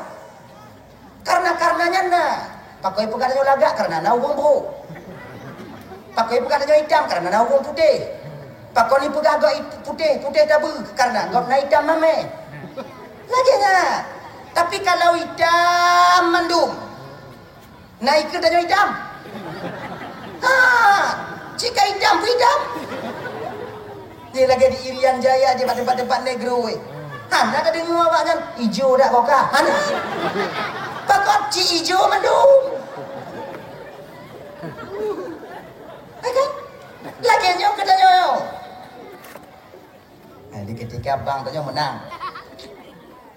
Karena-karena nyan na. Pakon ipeugah nyoe lagak karena na ureueng brok. Pakon ipeugah nyoe itam karena na ureueng putéh. Pakon ipeugah gob it-, putéh, putéh tabeue karena gob na itam mamèh. Lagèe nyan. Tapi kalau itam mandum, na ikeu tanyoe itam? Ha, cit ka itam pun itam. Dia lagèe di Irian Jaya je bak tempat-tempat negro, eh. Hana tadeungoe awak nyan, ijo dak boka? Hana. Pakon cit ijo mandum. Lagèe nyoe keuh tanyoe. Nah, di ketika bang tanyoe menang,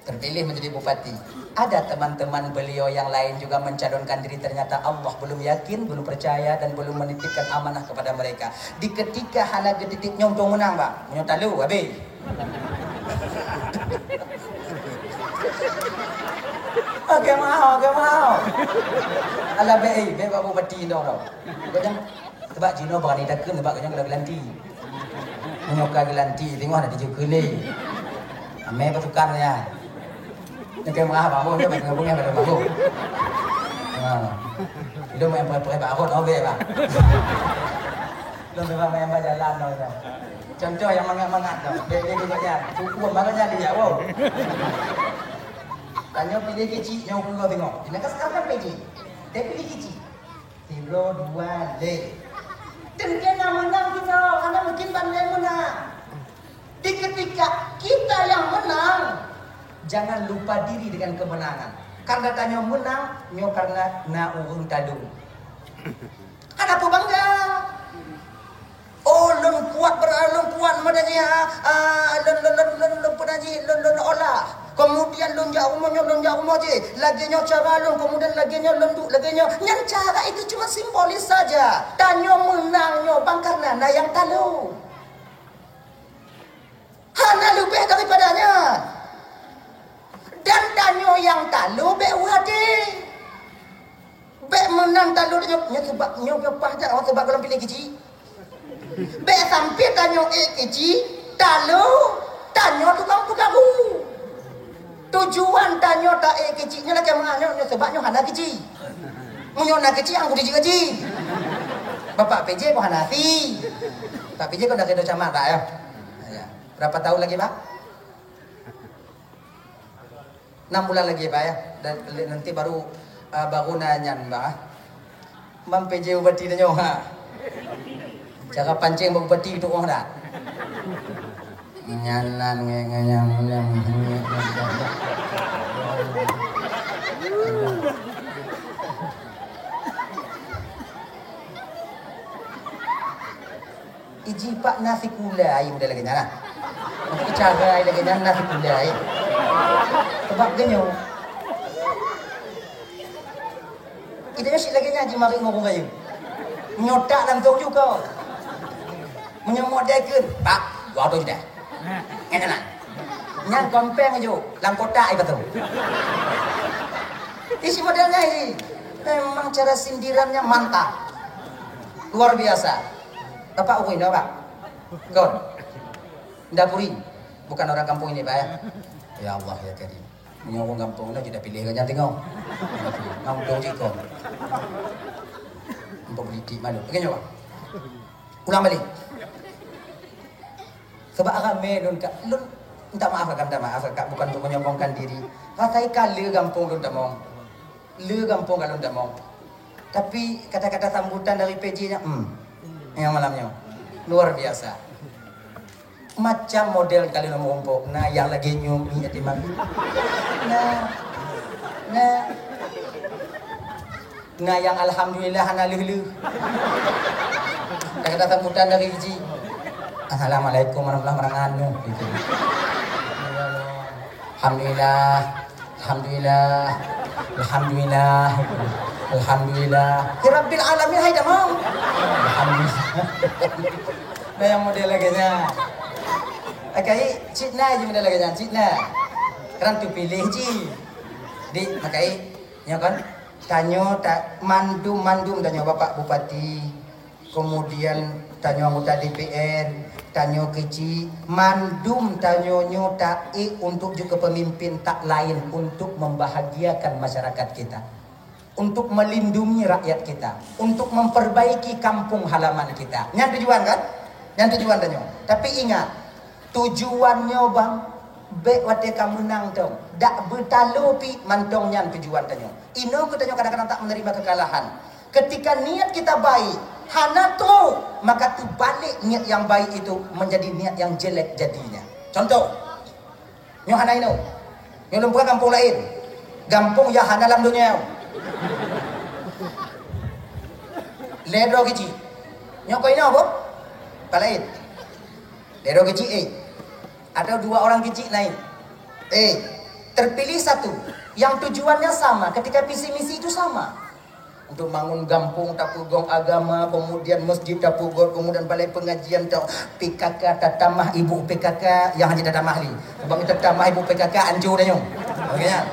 terpilih menjadi bupati, ada teman-teman beliau yang lain juga mencalonkan diri, ternyata Allah belum yakin, belum percaya, dan belum menitipkan amanah kepada mereka. Di ketika hana geutitip nyoe untung menang, bang. Nyoe talu, habis. Oke, mau, oke, mau. Alah, baik, baik, Pak Bupati, dong, dong. Kau jangan Sebab jinoe berani takheun, sebab geuhnyan ka gelanti. Meunyoe ka gelanti, singoh na dijeuet keu lé. Amé pasukan nyan. Nyang keu meurah bang, nyoe bak teungoh beungèh bak teungoh bang. Ha. Lôn main preh-preh bak rot, obéh, bang. Lôn memang main bak jalan, nyoe, nyoe. Contoh nyang mangat-mangat, nyoe. Bèk lé geuhnyan. Huköm bak nyan dijak, wow. Tanyoe piléh keuchik, nyoe keu singoh. Nyan ka sekarang kan P J. Tapi piléh keuchik. Sidroe, dua, lhèe. Teuntèe na meunang kita, hana mungkin ban lhèe meunang. Di ketika kita yang menang, jangan lupa diri dengan kemenangan. Karena tanyoe meunang, nyoe karena na ureueng talô. Hana peue bangga. Oh, lôn kuat ber-, lôn kuat meunan jih, ah, ah, lôn, lôn, lôn, lôn, lôn peunan jih, lôn, lôn olah. Kemudian lôn jak rumoh nyoe, lôn jak rumoh jih. Lagèe nyoe cara lôn, kemudian lagèe nyoe lôn duek, lagèe nyoe. Nyan cara itu cuma simbolis saja. Tanyoe meunang nyoe bang karena na nyang talô. Hana leubeh daripada nyan. Dan tanyoe nyang talô bèk u até. Bèk meunan talô tanyoe, nyoe sabab, nyoe payah that, oh, sabab gohlom piléh keuchik. Bèk sampai tanyoe ék keuchik, talô, tanyoe tukang peugah bu. Tujuan tanyoe taék keuchik nyoe lakèe meu'ah nyoe, nyoe sabab nyoe hana keuchik. Meunyoe na keuchik, han kudijeuet keuchik. Bapak P J pun hana si. Bapak P J kan dah keuneuk camat dah, ya. Ya. Berapa tahun lagi, Pak? Enam bulan lagi, Pak, ya. Dan nanti baru, ah, baru na nyan, Pak. Mam P J bupati tanyoe, ha. Cara pancing bak bupati tu'oh dak? Nyan nan nge-, nge-, nyang, nyang, nyang, nyang. Iji pak na sikula ai model lagèe nyan nah. Untuk cara ai lagèe nyan na sikula ai. Sebab geunyoe. Kita nyoe sit lagèe nyan jimarit ngon ureueng rayeuk. Nyoe tak langsung ju kau. Meunyoe model keu, "Pak, dua ratus juta." Nyan nah. Nyan kompeng ju, lam kotak ai betul. Isi model nyan isi. Memang cara sindirannya mantap. Luar biasa. Bapak ureueng inong, Pak? Kon. Dapuri. Bukan orang kampung ini, Pak, ya. Ya Allah, ya Karim. Meunyoe ureueng gampông nyoe, kita pilih geuhnyan teungoh. Ngam dong jikon. Untuk politik malu. Oke, nyoe, Bang. Ulang balik. Sebab ramé lôn ka, lôn minta maaf kakak, minta maaf kakak, bukan untuk menyombongkan diri. Rasai ka le gampông lôn tamong. Le gampông ka lôn tamong. Tapi kata-kata sambutan dari P J nya, hmm. Yang malam nyoe. Luar biasa. Macam model kali nyoe meurumpok. Nah, yang lagi nyoe mi ati mami. Nah. Nah. Nah, yang alhamdulillah hana leuh-leuh. Kata-kata sambutan dari Iji. Assalamualaikum warahmatullahi wabarakatuh. Gitu. Alhamdulillah. Alhamdulillah. Alhamdulillah. Alhamdulillah. Ya Rabbil Alamin, hai damang. Alhamdulillah. Nah, yang model lagèe nyan. Makai, cit na je model lagèe nyan, cit na. Kan tu pilih je. Di, makai, nyoe kan. Tanyoe ta-, mandum-mandum tanyoe Bapak Bupati. Kemudian tanyoe anggota D P R, tanyoe keuchik, mandum tanyoe nyoe taék untuk jeuet keu peumimpin tak laén untuk membahagiakan masyarakat kita, untuk melindungi rakyat kita, untuk memperbaiki kampung halaman kita. Nyan tujuan kan? Nyan tujuan tanyoe. Tapi ingat, tujuan nyoe bang, bèk watèe ka meunang tong. Dak beutalo pi mantong nyan tujuan tanyoe. Inoe keu tanyoe kadang-kadang tak menerima kekalahan. Ketika niat kita baik, hana trok, maka terbalik niat yang baik itu menjadi niat yang jelek jadinya. Contoh, nyoe hana inoe. Nyoe lôn peugah gampông laén. Gampông nyang hana lam donya. Lé droe keuchik. Nyoe kon inoe, Bu? Ka laén. Sidroe keuchik, eh. Atau dua orang keuchik laén. Eh, terpilih satu yang tujuannya sama, ketika visi misi itu sama. Untuk bangun gampông, tapeugöt agama, kemudian masjid tapeugöt, kemudian balai pengajian ta-, P K K, tatamah ibu P K K, nyang hana tatamah lé. Bang tatamah ibu P K K, ancô tanyoe. Oke, ya.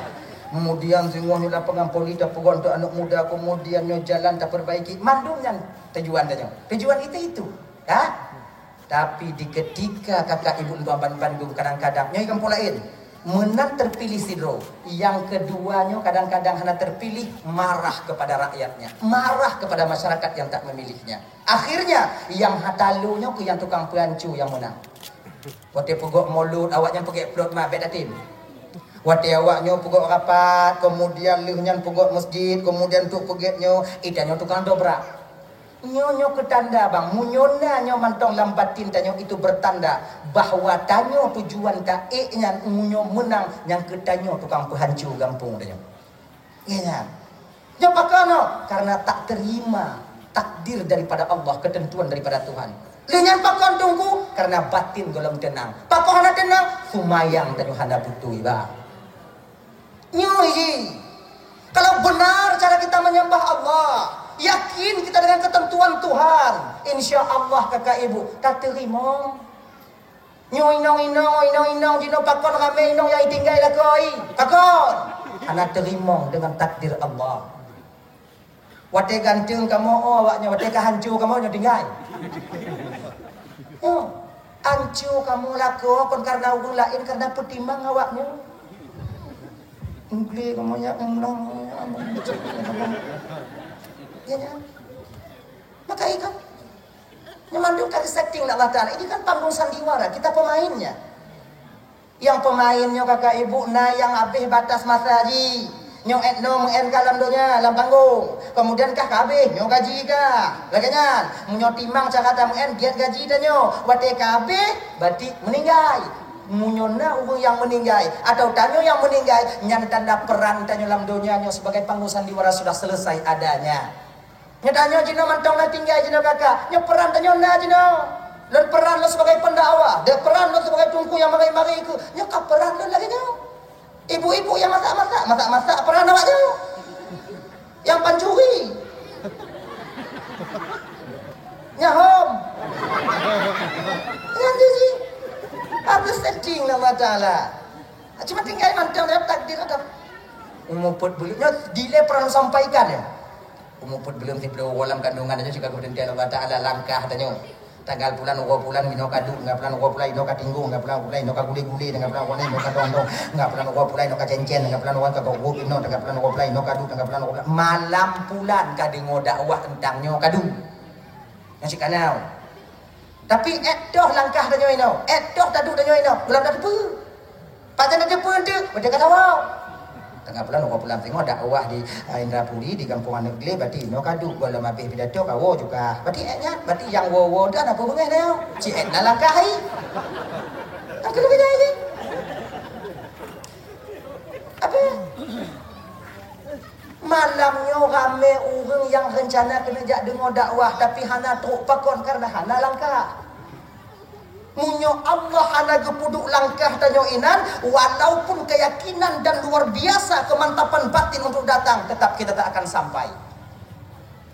Kemudian singoh nyoe lapangan voli tapeugöt untuk anak muda, kemudian nyoe jalan taperbaiki. Mandum nyan tujuan tanyoe. Tujuan itu, itu. Ya? Tapi di ketika kakak ibu ban-, bandum kadang-kadang, nyoe gampông laén, meunan terpilih sidroe, yang kedua nyoe kadang-kadang hana terpilih, marah kepada rakyatnya, marah kepada masyarakat yang tak memilihnya. Akhirnya, yang hatalo nyoe keu nyang tukang peuhanco nyang meunang. Watèe peugöt mulod, awaknyan peugöt plot ma, bèk tatem. Watèe awaknyoe peugöt rapat, kemudian lheueh nyan peugöt masjid, kemudian untuk peugöt nyoe, itanyoe tukang dobrak. Nyoe, nyoe keu tanda, bang, meunyoe na nyoe mantong lam batin tanyoe, itu bertanda bahwa tanyoe tujuan taék nyan meunyoe meunang nyang keu tanyoe tukang peuhanco gampông tanyoe. Nyan. Nyoe pakon nyoe? Karena tak terima takdir daripada Allah, ketentuan daripada Tuhan. Lheueh nyan pakon teungku? Karena batin gohlom teunang. Pakon hana teunang? Seumayang tanyoe hana beutôi, bang. Nyoe jih. Kalau benar cara kita menyembah Allah, yakin kita dengan ketentuan Tuhan, insya Allah kakak ibu tateurimong. Nyoe inong-inong, inong-inong jinoe pakon ramé inong nyang itinggai lakoe. Pakon? Hana teurimong dengan takdir Allah. Watèe ganteng kamoe, oh, awaknyoe, watèe ka hanco kamoe, nyoe tinggai. Oh, hanco kamoe lakoe kon karena ureueng laén, karena peutimang awaknyoe. Unggle kamoe nyan, undong, ya, nyan. Maka ikan. Nyoe mandum ka geusetting lé Allah Taala. Ini kan panggung sandiwara, kita pemainnya. Nyang peumaén nyoe kakak ibu na nyang habéh batas masa jih. Nyoe 'et noe meu'en ka lam donya, lam panggong. Kemudian kah ka habéh, nyoe gaji kah. Lagèe nyan, meunyoe timang cara tameu'en, biet gaji tanyoe. Watèe ka habéh, berarti meuninggai. Meunyoe na ureueng nyang meuninggai, atau tanyoe nyang meuninggai, nyan tanda peran tanyoe lam donya nyoe sebagai panggung sandiwara sudah selesai adanya. Nyoe tanyoe jinoe mantong na tinggai jinoe kakak. Nyoe peran tanyoe na jinoe. Lôn peran lôn sebagai pendakwah, dan peran lôn sebagai teungku nyang mari-mari keu. Nyoe ka peran lôn lagèe nyoe. Ibu-ibu nyang masak-masak, masak-masak peran awak nyoe. Nyang pancuri. Nyang hom. Nyang jiji. Habéh setting lé Allah Taala. Cuma tinggai mantong dalam takdir ada. Umu peuet buleuen nyoe dilèe peureulèe sampaikan nyoe. Umu peuet buleuen siplôh uroe lam kandungan nyoe cit ka geupeuteuntèe lé Allah Taala langkah tanyoe. Tanggal pulan uroe pulan inoe ka duek, tanggal pulan uroe pulan inoe ka tinggong, tanggal pulan uroe pulan inoe ka gulé-gulé, tanggal pulan uroe pulan inoe ka dong-dong, tanggal pulan uroe pulan inoe ka cen-cen, tanggal pulan uroe ka gok-gok inoe, tanggal pulan uroe pulan inoe ka duek, tanggal pulan uroe pulan. Malam pulan ka deungoe dakwah teuntang nyoe ka duek. Nyoe cit ka na. Tapi 'et toh langkah tanyoe inoe, 'et toh taduek tanyoe inoe, geulam tateupeue. Pajan tateupeue teuk, watèe ka tawoe. Tanggai pulan, uroe pulan singoh dakwah di, eh, Indrapuri, di gampông aneuk glé, berarti inoe ka duek, gohlom habéh pidato ka woe juga. Berarti 'et nyan, berarti nyang woe-woe tu hana peubeungèh nyoe. Cit 'et na langkah hai. Nyang keuneuk jai jih. Apa? Malam nyoe ramé ureueng nyang reuncana keuneuk jak deungoe dakwah, tapi hana trok pakon karena hana langkah. Meunyoe Allah hana geupeuduek langkah tanyoe inan, walaupun keyakinan dan luar biasa kemantapan batin untuk datang, tetap kita tak akan sampai.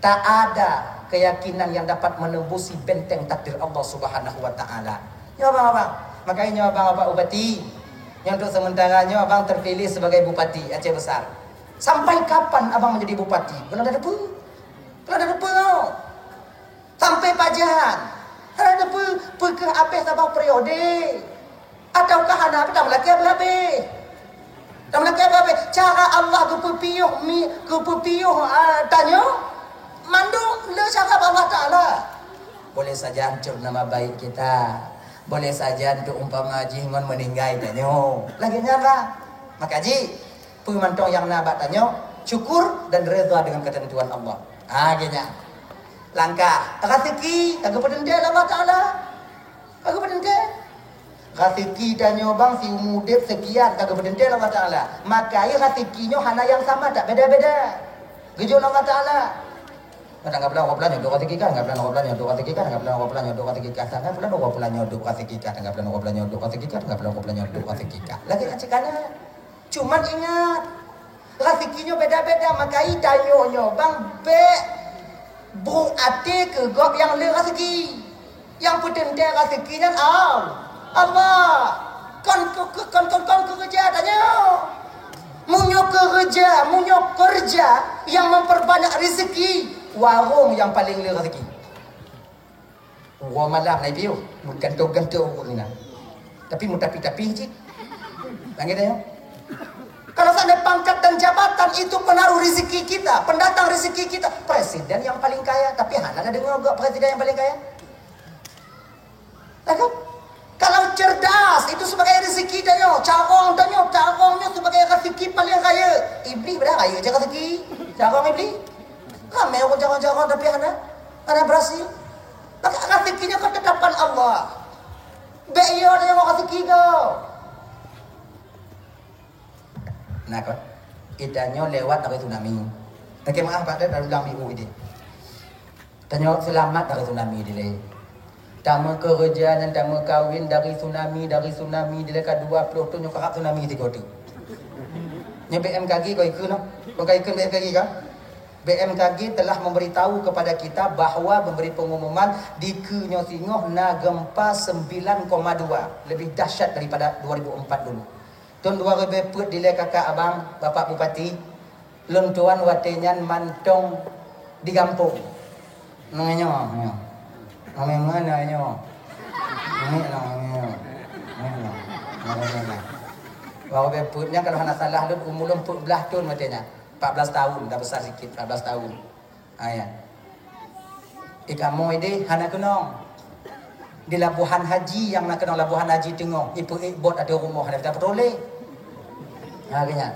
Tak ada keyakinan yang dapat menembusi benteng takdir Allah Subhanahu wa Ta'ala. Nyoe abang-abang, makanya nyoe abang-abang bupati. Nyoe untuk sementara nyoe abang terpilih sebagai bupati Aceh Besar. Sampai kapan abang menjadi bupati? Belum ada debu. Belum ada debu. Sampai pajan. Hana debu, peukeuh abéh saboh periode. Ataukah hana, apa tameulakèe beuhabéh? Tameulakèe beuhabéh. Cara Allah geupeupiôh mi-, geupeupiôh, ah, tanyoe, mandum le cara Allah Taala. Boleh saja hancur nama baik kita. Boleh saja untuk umpama jih ngon meuninggai tanyoe. Lagèe nyan lah. Maka jih, peue mantong nyang na bak tanyoe, syukur dan redha dengan ketentuan Allah. Ha, lagèe nyan. Langkah, raseuki, ka geupeuteuntèe lé Allah Taala. Ka geupeuteuntèe. Raseuki tanyoe bang siumu udép seukian ka geupeuteuntèe lé Allah Taala. Maka raseuki nyoe hana nyang sama, tak beda-beda. Geujok lé Allah Taala. Tanggai bulan, dua bulan nyoe dua kali tiga, tanggai bulan, dua bulan nyoe dua kali tiga, tanggai bulan, dua bulan nyoe dua kali tiga, tanggai bulan, dua bulan nyoe dua kali tiga, tanggai bulan, dua bulan nyoe dua kali tiga, tanggai bulan, dua bulan nyoe dua kali tiga. Lagèe nyan cit kana. Cuman ingat, raseuki nyoe beda-beda, maka tanyoe nyoe bang bèk brôk até keu gob nyang le raseuki. Nyang peuteuntèe raseuki nyan Al-, Allah. Kon, kon, kon, kon, kon keureuja tanyoe. Meunyoe keureuja, meunyoe keureuja nyang memperbanyak rezeki, warong nyang paleng le rezeki. Uroe malam na piôh, meugantoe-gantoe ureueng na. Tapi meutapi-tapi cit. Nanggroe nyoe. Kalau seandainya pangkat dan jabatan itu penaruh rezeki kita, pendatang rezeki kita, presiden yang paling kaya, tapi hana na deungoe geuh presiden yang paling kaya. Lalu, kalau cerdas, itu sebagai rezeki tanyoe, carông tanyoe, carông nyoe sebagai rezeki paling raya. Iblih padahai raya je rezeki. Carông iblih. Ramé ureueng carông-carông tapi hana, hana berhasil. Maka rezeki nyoe kan tetapan Allah. Bèk yo tanyoe rezeki ko. Nah, kon. Kita nyoe lewat dari tsunami. Oke, maaf, Pak, dah ulang minggu ini. Tanyoe seulamat dari tsunami dilèe. Tameukeureuja nyan, tameukawen dari tsunami, dari tsunami dilèe ka dua ploh thon nyoe karab tsunami tiga tu. Nyoe B M K G kau ikut noh. Kau ikut B M K G kan? B M K G telah memberitahu kepada kita bahwa memberi pengumuman di keue nyoe singoh na gempa sembilan koma dua, lebih dahsyat daripada dua ribu empat dulu. Thon dua ribèe peuet dilèe kakak abang, Bapak Bupati, lôn tuan watèe nyan mantong di gampông. Nyoe, nyoe. Nyoe mana nyoe? Nyoe, nyoe, nyoe. Nyoe, nyoe. Nyoe, nyoe, nyoe. Dua ribèe peuet nyan kalau hana salah lôn, umu lôn peuet blah thon watèe nyan. Empat belas tahun, dah besar sikit, empat belas tahun. Ha, ya. Di kamoe deh hana keunong. Di Labuhan Haji nyang na keunong Labuhan Haji teungoh, ipeuék bot ateueh rumoh hana peutrôlé. Ha, geuhnyan.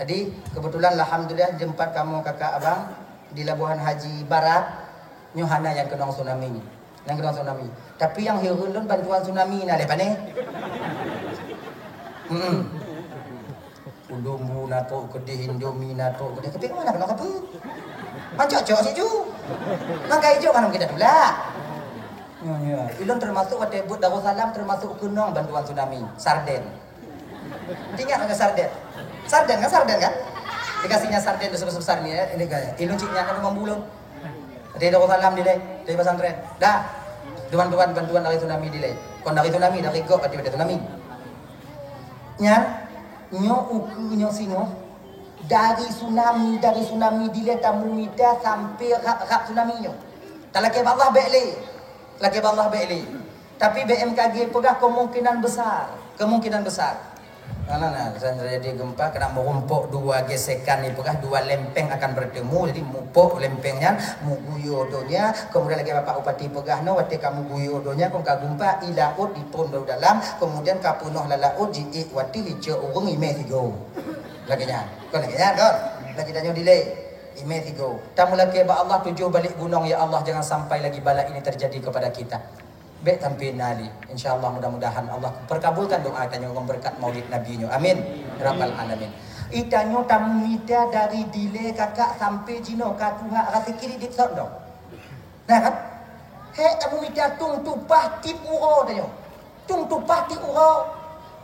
Jadi, kebetulan alhamdulillah di tempat kamoe kakak abang di Labuhan Haji Barat, nyoe hana nyang keunong tsunami. Nyang keunong tsunami. Tapi nyang hireuen lôn bantuan tsunami na lé pané. Hmm. Udumbu na trok keudeh, Indomie na trok keudeh. Tapi mana kena kata? Mancok-cok siju. Mangkai ijo kan kita tulak. Ya, ya. Ilôn termasuk watèe buet Darussalam termasuk keunong bantuan tsunami. Sarden. Ingat ada sarden? Sarden kan, sarden kan? Dikasihnya sarden besar-besar ni, ya. Ini kan. Ilôn cit nyan ada mambu lôn. Dari Darussalam dilèe, dari pesantren. Dah. Bantuan-bantuan dari tsunami dilèe. Kon dari tsunami, dari gob berarti ada tsunami. Nyan, nyoe ukeue nyoe singoh, dari tsunami, dari tsunami dilèe tameumita sampai rab-rab tsunami nyoe. Talakèe bak Allah bèk lé. Talakèe bak Allah bèk lé. Tapi B M K G peugah kemungkinan besar, kemungkinan besar. Nah, nah, nah, misalnya terjadi gempa, kena merumpok dua gesekan ni peugah, dua lempeng akan bertemu, jadi mupok lempeng nyan, muguyô donya, kemudian lagi Bapak Bupati peugah no, watèe kamu guyô donya, kon ka gempa, i laôt ditrôn dalam, kemudian ka peunoh lam laôt, jiék watèe licok ureueng imè tigo. Lagèe nyan, kon lagèe nyan, kon? Lagèe tanyoe dilèe, imè tigo. Tameulakèe bak Allah tujoh balek gunong, ya Allah, jangan sampai lagi bala ini terjadi kepada kita. Bèk sampai na lé. Insya Allah, mudah-mudahan Allah perkabulkan doa tanyoe ngon berkat Maulid Nabi nyoe. Amin. Rabbal alamin. Itanyoe tameumita dari dilèe kakak sampai jinoe ka tuha raseuki di dipsot dong. Nah kan? Hek tameumita tung tupah tiep uroe tanyoe. Tung tupah tiep uroe.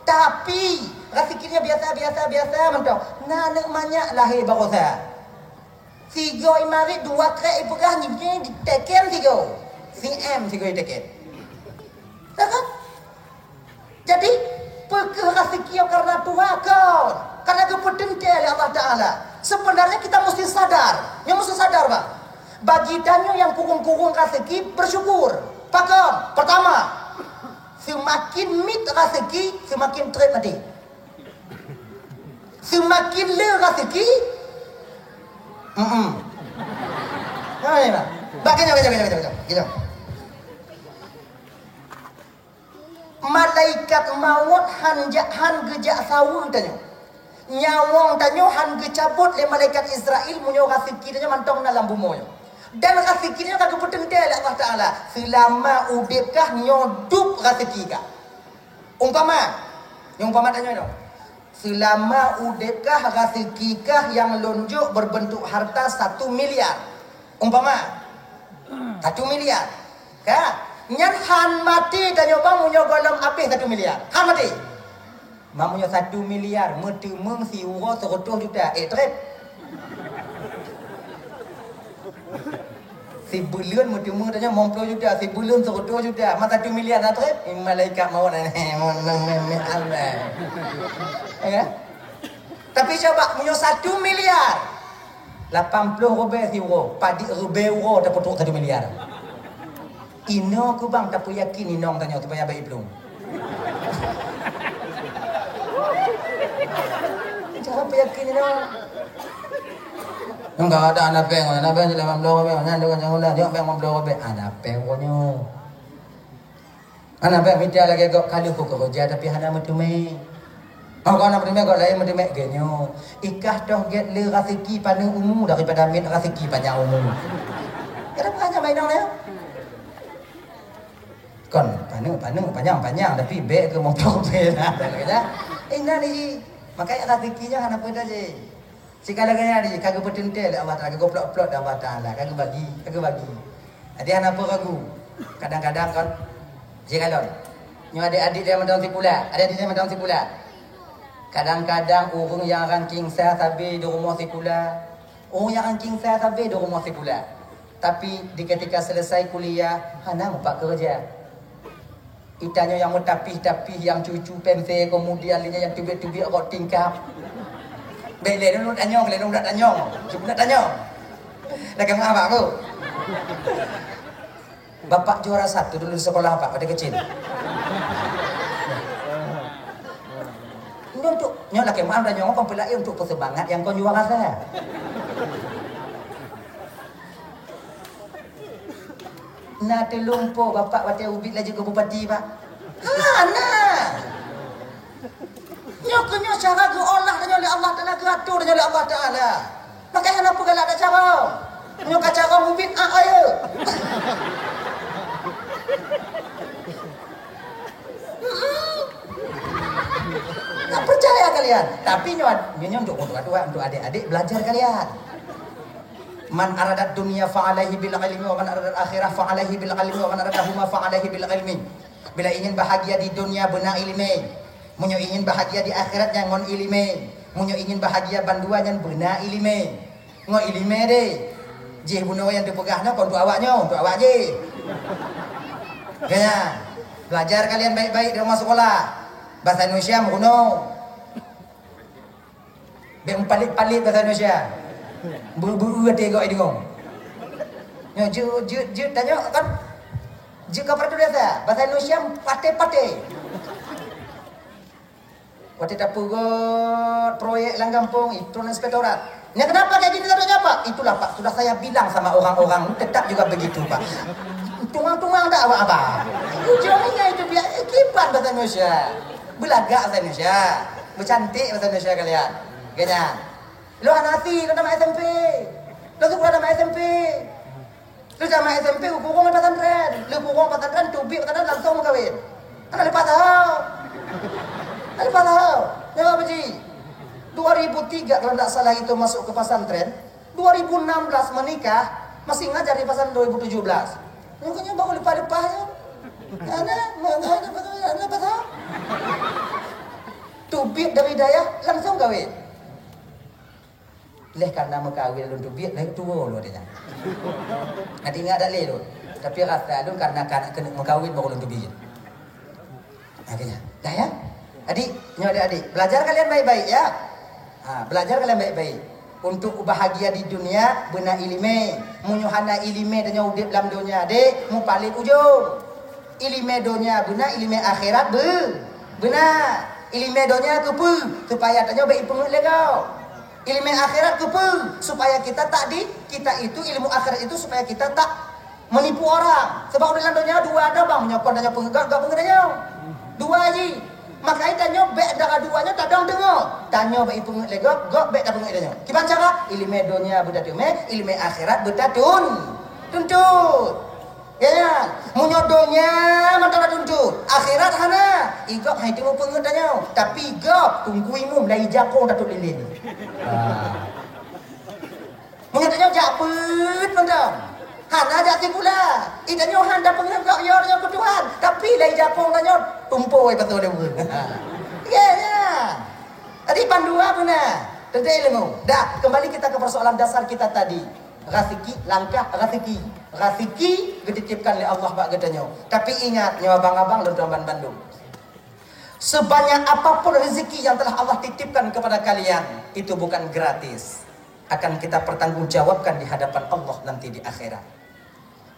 Tapi, raseuki nyoe biasa, biasa, biasa mantong. Na aneuk manyak lahé barosa. Sigoe imarit dua trek ipeugah nyan diteken sigoe. C M sigoe iteken. Ya kan? Jadi, peukeuh raseuki nyoe karena tuha kon, karena geupeuteuntèe lé Allah Taala. Sebenarnya kita mesti sadar. Nyoe mesti sadar, Bang. Bagi tanyoe nyang kurong-kurong raseuki, bersyukur. Pakon? Pertama, seumaken miet raseuki, seumaken trép maté. Seumaken le raseuki, mm-mm. Hai, nah. Bak keunyoe, keunyoe, keunyoe, keunyoe, keunyoe. Malaikat mawöt han jak, han geujak saweue tanyoe. Nyawöng tanyoe han geucabot lé malaikat Israel meunyoe raseuki tanyoe mantong na lam bumoe nyoe. Dan raseuki nyoe ka geupeuteuntèe lé Allah Taala. Seulama udeb kah nyoe dub raseuki kah. Umpama, nyang umpama tanyoe nyoe. Seulama udeb kah raseuki kah nyang lôn jok berbentuk harta satu miliar. Umpama, Satu miliar. Ka? Nyan han maté tanyoe bang meunyoe gohlom abéh satu miliar. Han maté. Meunyoe satu miliar, meuteumeung siuroe seureutôh juta, ék trép. Sibuleuen meuteumeung tanyoe limong ploh juta, sibuleuen seureutôh juta, ma satu miliar na trép. Malaikat maut, Allah. Ya kan? Tapi cuba, meunyoe satu miliar, lapan ploh ribèe siuroe, padit ribèe uroe tapeutrok satu miliar. Inoe keu bang tapeuyakin inong tanyoe supaya bèk iplueng. Cara peuyakin inong. Enggak ada anak pèng, anak pèng lapan ploh ribèe, nyan dengan yang ulah, jawab pèng lapan ploh ribèe, anak pèng pokoknya. Hana bèk mita lagèe gob ka lheueh kukeureuja tapi hana meuteumé. Oh, kon hana meuteumé, gob laén meuteumé, geunyoe. Ikah toh gèt le raseuki paneuk umu daripada miet raseuki panyang umu. Kenapa hanya main orang ya? Kon paneuk, paneuk, panyang, panyang, tapi bèk keu motor bèk lah. Inan ni, makanya raseuki nyan hana peue dah je. Sigala gaya ni ka geupeuteuntèe lé Allah Taala, ka geuplot-plot lé Allah Taala, ka geubagi, ka geubagi. Jadi hana peue ragu. Kadang-kadang kan, sikalon. Nyoe adék-adék nyang mantong sikula, adék-adék nyang mantong sikula. Kadang-kadang ureueng nyang ranking sa sabe di rumoh sikula, ureueng nyang ranking sa sabe di rumoh sikula. Tapi di ketika selesai kuliah, hana mupat keureuja. Itanyoe nyang meutapih-tapih, nyang cucu pensel, kemudian lé nyan nyang teubiet-teubiet rot tingkap. Bèk lé lôn tanyong, lé lôn tanyong. Cuba tanyong. Dah kama abak tu? Bapak juara satu dulu di sekolah Pak, waktu kecil. Ini untuk, nyoe lakèe maaf tanyong, kon peulak untuk peusemangat nyang kon juara saya. Na teulumpo bapak watèe ubit laju keu bupati, Pak? Hana! Nyoe keuh nyoe cara geuolah tanyoe lé Allah Taala, geuatur tanyoe lé Allah Taala. Maka hana peue galak dak carông. Nyoe ka carông ubit, ah, ayo. Mm-mm. Tak percaya kalian. Tapi nyoe, nyoe untuk, untuk, untuk adék-adék belajar kalian. Man aradat dunya fa alaihi bil ilmi, wa man aradat akhirah fa alaihi bil ilmi, wa man aradahuma fa alaihi bil ilmi. Bila ingin bahagia di dunia, beuna ileumèe. Meunyoe ingin bahagia di akhirat, nyan ngon ileumèe. Meunyoe ingin bahagia bandua, nyan beuna ileumèe. Ngon ileumèe deh. Jih bunoe nyang teupeugah nyoe kon untuk awak nyoe, untuk awak jih. Kaya, belajar kalian baik-baik di rumah sekolah. Bahasa Indonesia meurunoe. Bèk meupalit-palit bahasa Indonesia. Beu-beu até gob ideungoe. Nyoe jeuet, jeuet, jeuet tanyoe kan. Jeuet ka peureutu desa. Bahasa Indonesia paté-paté. Watèe tapeugöt proyek lam gampông, itu inspektorat. Nyan kenapa kayak gini, Pak? Itulah, Pak, sudah saya bilang sama orang-orang, tetap juga begitu, Pak. Tumang-tumang dak awak abang. Ujungnya itu biar kiban bahasa Indonesia. Belagak bahasa Indonesia. Bercantik bahasa Indonesia kalian. Kayaknya. Lo hana asli, lo tamat S M P. Lo sekolah tamat S M P. Lo tamat S M P, lo kurong di pesantren. Lo kurong pesantren, teubiet pesantren langsung meukawen. Hana leupah saho. Hana leupah saho. Nyoe apa ji? Dua ribu tiga kalau tidak salah itu masuk ke pesantren. Dua ribu enam belas menikah, masih ngajar di pesantren dua ribu tujuh belas. Nyoe kan nyoe baru leupah-leupah nyoe. Hana, hana, hana, hana leupah saho. Teubiet dari dayah, langsung kawin. Leh karena meukawen lôn teubiet, lheueh tuwo lôn nyan. Hana ingat dak lé lôn. Tapi rasa lôn karena ka keuneuk meukawen baru lôn teubiet. Akhirnya, dah ya. Adik, nyoe adik-adik, belajar kalian baik-baik ya. Ha, belajar kalian baik-baik. Untuk bahagia di dunia, beuna ileumèe. Meunyoe hana ileumèe tanyoe udép lam donya, dek, mupalét ujong. Ileumèe donya beuna, ileumèe akhirat be-, beuna. Ileumèe donya keupeue? Supaya tanyoe bèk ipeungeuet lé gob. Ileumèe akhirat keupeue? Supaya kita tak di, kita itu, ilmu akhirat itu supaya kita tak menipu orang. Sebab ureueng lam donya dua ada bang, meunyoe kon tanyoe peungeuet gob, gob peungeuet tanyoe. Dua ji. Makanya tanyoe bèk antara dua nyoe tadong teungoh. Tanyoe bèk ipeungeuet lé gob, gob bèk tapeungeuet tanyoe. Kiban cara? Ileumèe donya beutateumèe, ileumèe akhirat beutatun-, tuntut. Ya, meunyoe donya mantong tatuntut, akhirat hana, i gob hai teungoh peungeuet tanyoe. Tapi gob tunggu imum lai jakong tatot lilin. Ha. Meunyoe tanyoe jak beuet mantong, Hana jak sikula. Ih, tanyoe han tapeungeut gop yo tanyoe keu Tuhan. Tapi lé jakong tanyoe tumpôi pasoe lé ureueng. Ya, ya. Tadi pandua beuna. Teuntèe ilmu. Dah, kembali kita ke persoalan dasar kita tadi. Raseuki, langkah raseuki. Raseuki geutitipkan lé Allah bak geutanyoe. Tapi ingat, nyoe abang-abang lôn tuan ban bandum. Sebanyak apapun rezeki yang telah Allah titipkan kepada kalian, itu bukan gratis. Akan kita pertanggungjawabkan di hadapan Allah nanti di akhirat.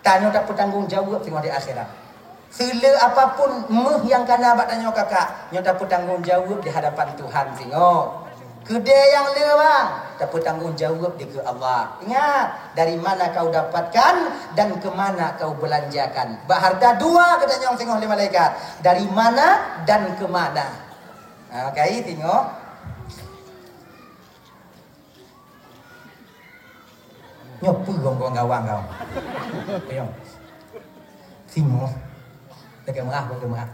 Tanyoe tapeutanggong jaweueb singoh di akhirat. Seuleu apapun méuh nyang kana bak tanyoe kakak, nyoe tapeutanggong jaweueb di hadapan Tuhan singoh. Keudè nyang le bang, tapeutanggong jaweueb dikeue Allah. Ingat, dari mana kau dapatkan dan ke mana kau belanjakan. Bak harta dua geutanyong singoh lé malaikat. Dari mana dan ke mana? Ha, kai singoh. Nyoe peue gong-gong gawang kau? Ayo. Singoh. Lagèe meurah, lagèe meurah.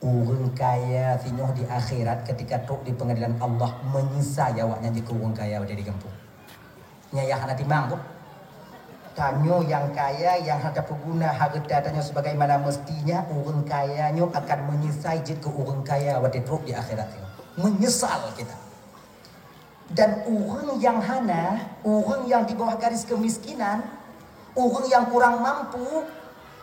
Ureueng kaya singoh di akhirat ketika trok di pengadilan Allah menyesai awaknyan jeuet keu ureueng kaya watèe di gampông. Nyan nyang hana timang tu. Tanyoe nyang kaya, nyang hana tapeuguna hareuta tanyoe sebagaimana mestinya, ureueng kaya nyoe akan menyesai jeuet keu ureueng kaya watèe trok di akhirat nyoe. Menyesal kita. Dan ureueng nyang hana, ureueng nyang di bawah garis kemiskinan, ureueng nyang kurang mampu,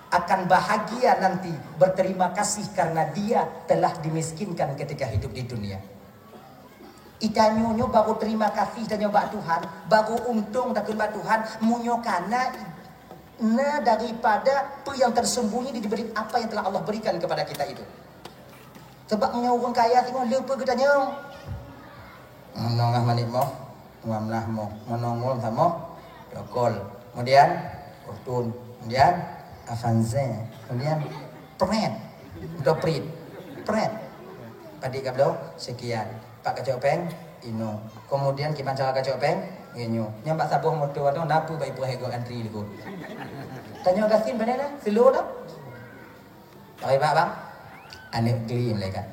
akan bahagia nanti, berterima kasih karena dia telah dimiskinkan ketika hidup di dunia. Itanyoe nyoe baru terima kasih tanyoe bak Tuhan, baru untông takheun bak Tuhan, meunyoe kana na daripada peue yang tersembunyi di diberi apa yang telah Allah berikan kepada kita itu. Sebab meunyoe ureueng kaya singoh le peue geutanyong. Meunoe ngah manik moh, ngam lah moh, meunoe ngul samoh, lokol. Kemudian, Fortune. Kemudian, Avanza. Kemudian, Pret. Atau Prit. Pret. Padit ka bloe, sekian. Pat kacok péng, inoe. Kemudian, kiban cara kacok péng, ngeunyoe. Nyan bak saboh moto atau na peue bak ipeureuhé gob antri likot. Tanyoe gasien bana na, slow dah. Pakai bak bang? Aneuk geli malaikat.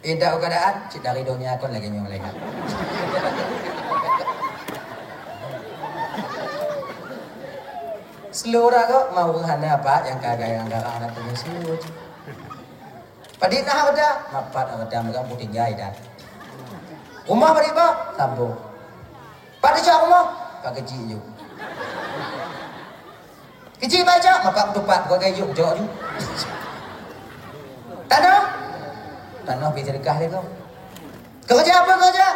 Indak keadaan, cit dari donya kon lagèe nyoe malaikat. Seluruh kok mau hana apa yang kagak yang garang ada punya seluruh. Padit nah ada, mapat ada megang puting gai dah. Rumah beriba, tambah. Pada cak rumah, kagak ji yuk. Keuchik bak jak, mapak tupat, bukan kayu, jok ju. Tanoh? Tanoh pi sedekah lé kau. Keureuja apa keureuja?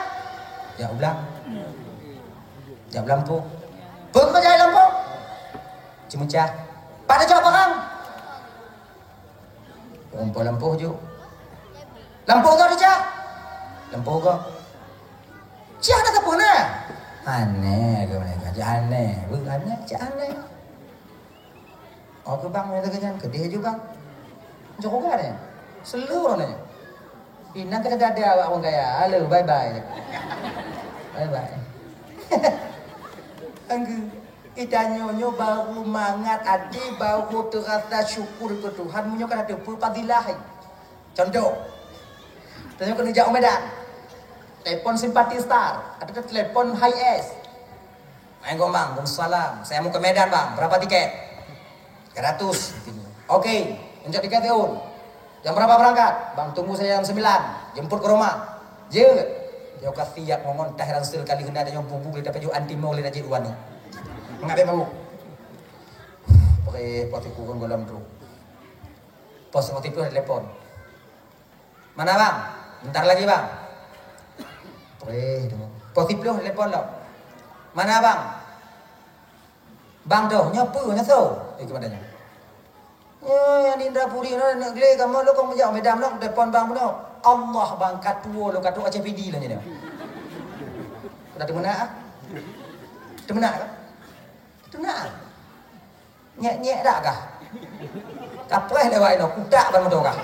Jak u blang. Jak u lampôh. Peue keureuja i lampôh? Ceumeucah. Pat jak barang? Rumpok lampôh ju. Lampôh gob teucah? Lampôh gob. Cah na sapeue na? Aneh keu mereka, cak aneh. Beuh aneh, cak aneh. Oh, keu bang mereka keunyan, keudeh ju bang. Jok uga deh. Seluruh nanya. Inang kata dada awak orang kaya. Halo, bye bye. Bye bye. Anggu. Ih, tanyoe nyoe baru mangat até, baru teurasa syukur keu Tuhan, meunyoe ka tateupeue fadilah. Contoh, tanyoe keuneuk jak u Medan, telepon Simpati Star, atau telepon Hi S. Main gombang, "Waalaikumsalam, saya mau ke Medan, Bang, berapa tiket?" "Tiga ratus." "Oke, enjak tiket, Teun." "Jam berapa berangkat?" "Bang, tunggu saya jam sembilan, jemput ke rumah." Jeuet. Nyoe ka siap ngon tahe ransel kali huna tanyoe bubu le tapaju anti mo le najik wan. Ngabek mabuk. Pakai pos kurung golam tu. Pos motif tu telepon. "Mana, Bang? Bentar lagi, Bang." Pakai tu. Pos telepon lo. "Mana, Bang?" "Bang, doh, nyoe peue nyoe soe?" Eh, keupada nyoe. "Nyoe nyang di Indrapuri nyoe, neuk glé kamoe lôn kong meujak u Medan lôn, telepon bang bunoe." "Allah, bang, ka tuwo lôn, ka tuwo Aceh Pidie lôn nyoe." Udah teumeunak ah? Teumeunak kah? Teumeunak ah? Nyek-nyek dak kah? Kapreh lewat inoe, kutak ban moto kah?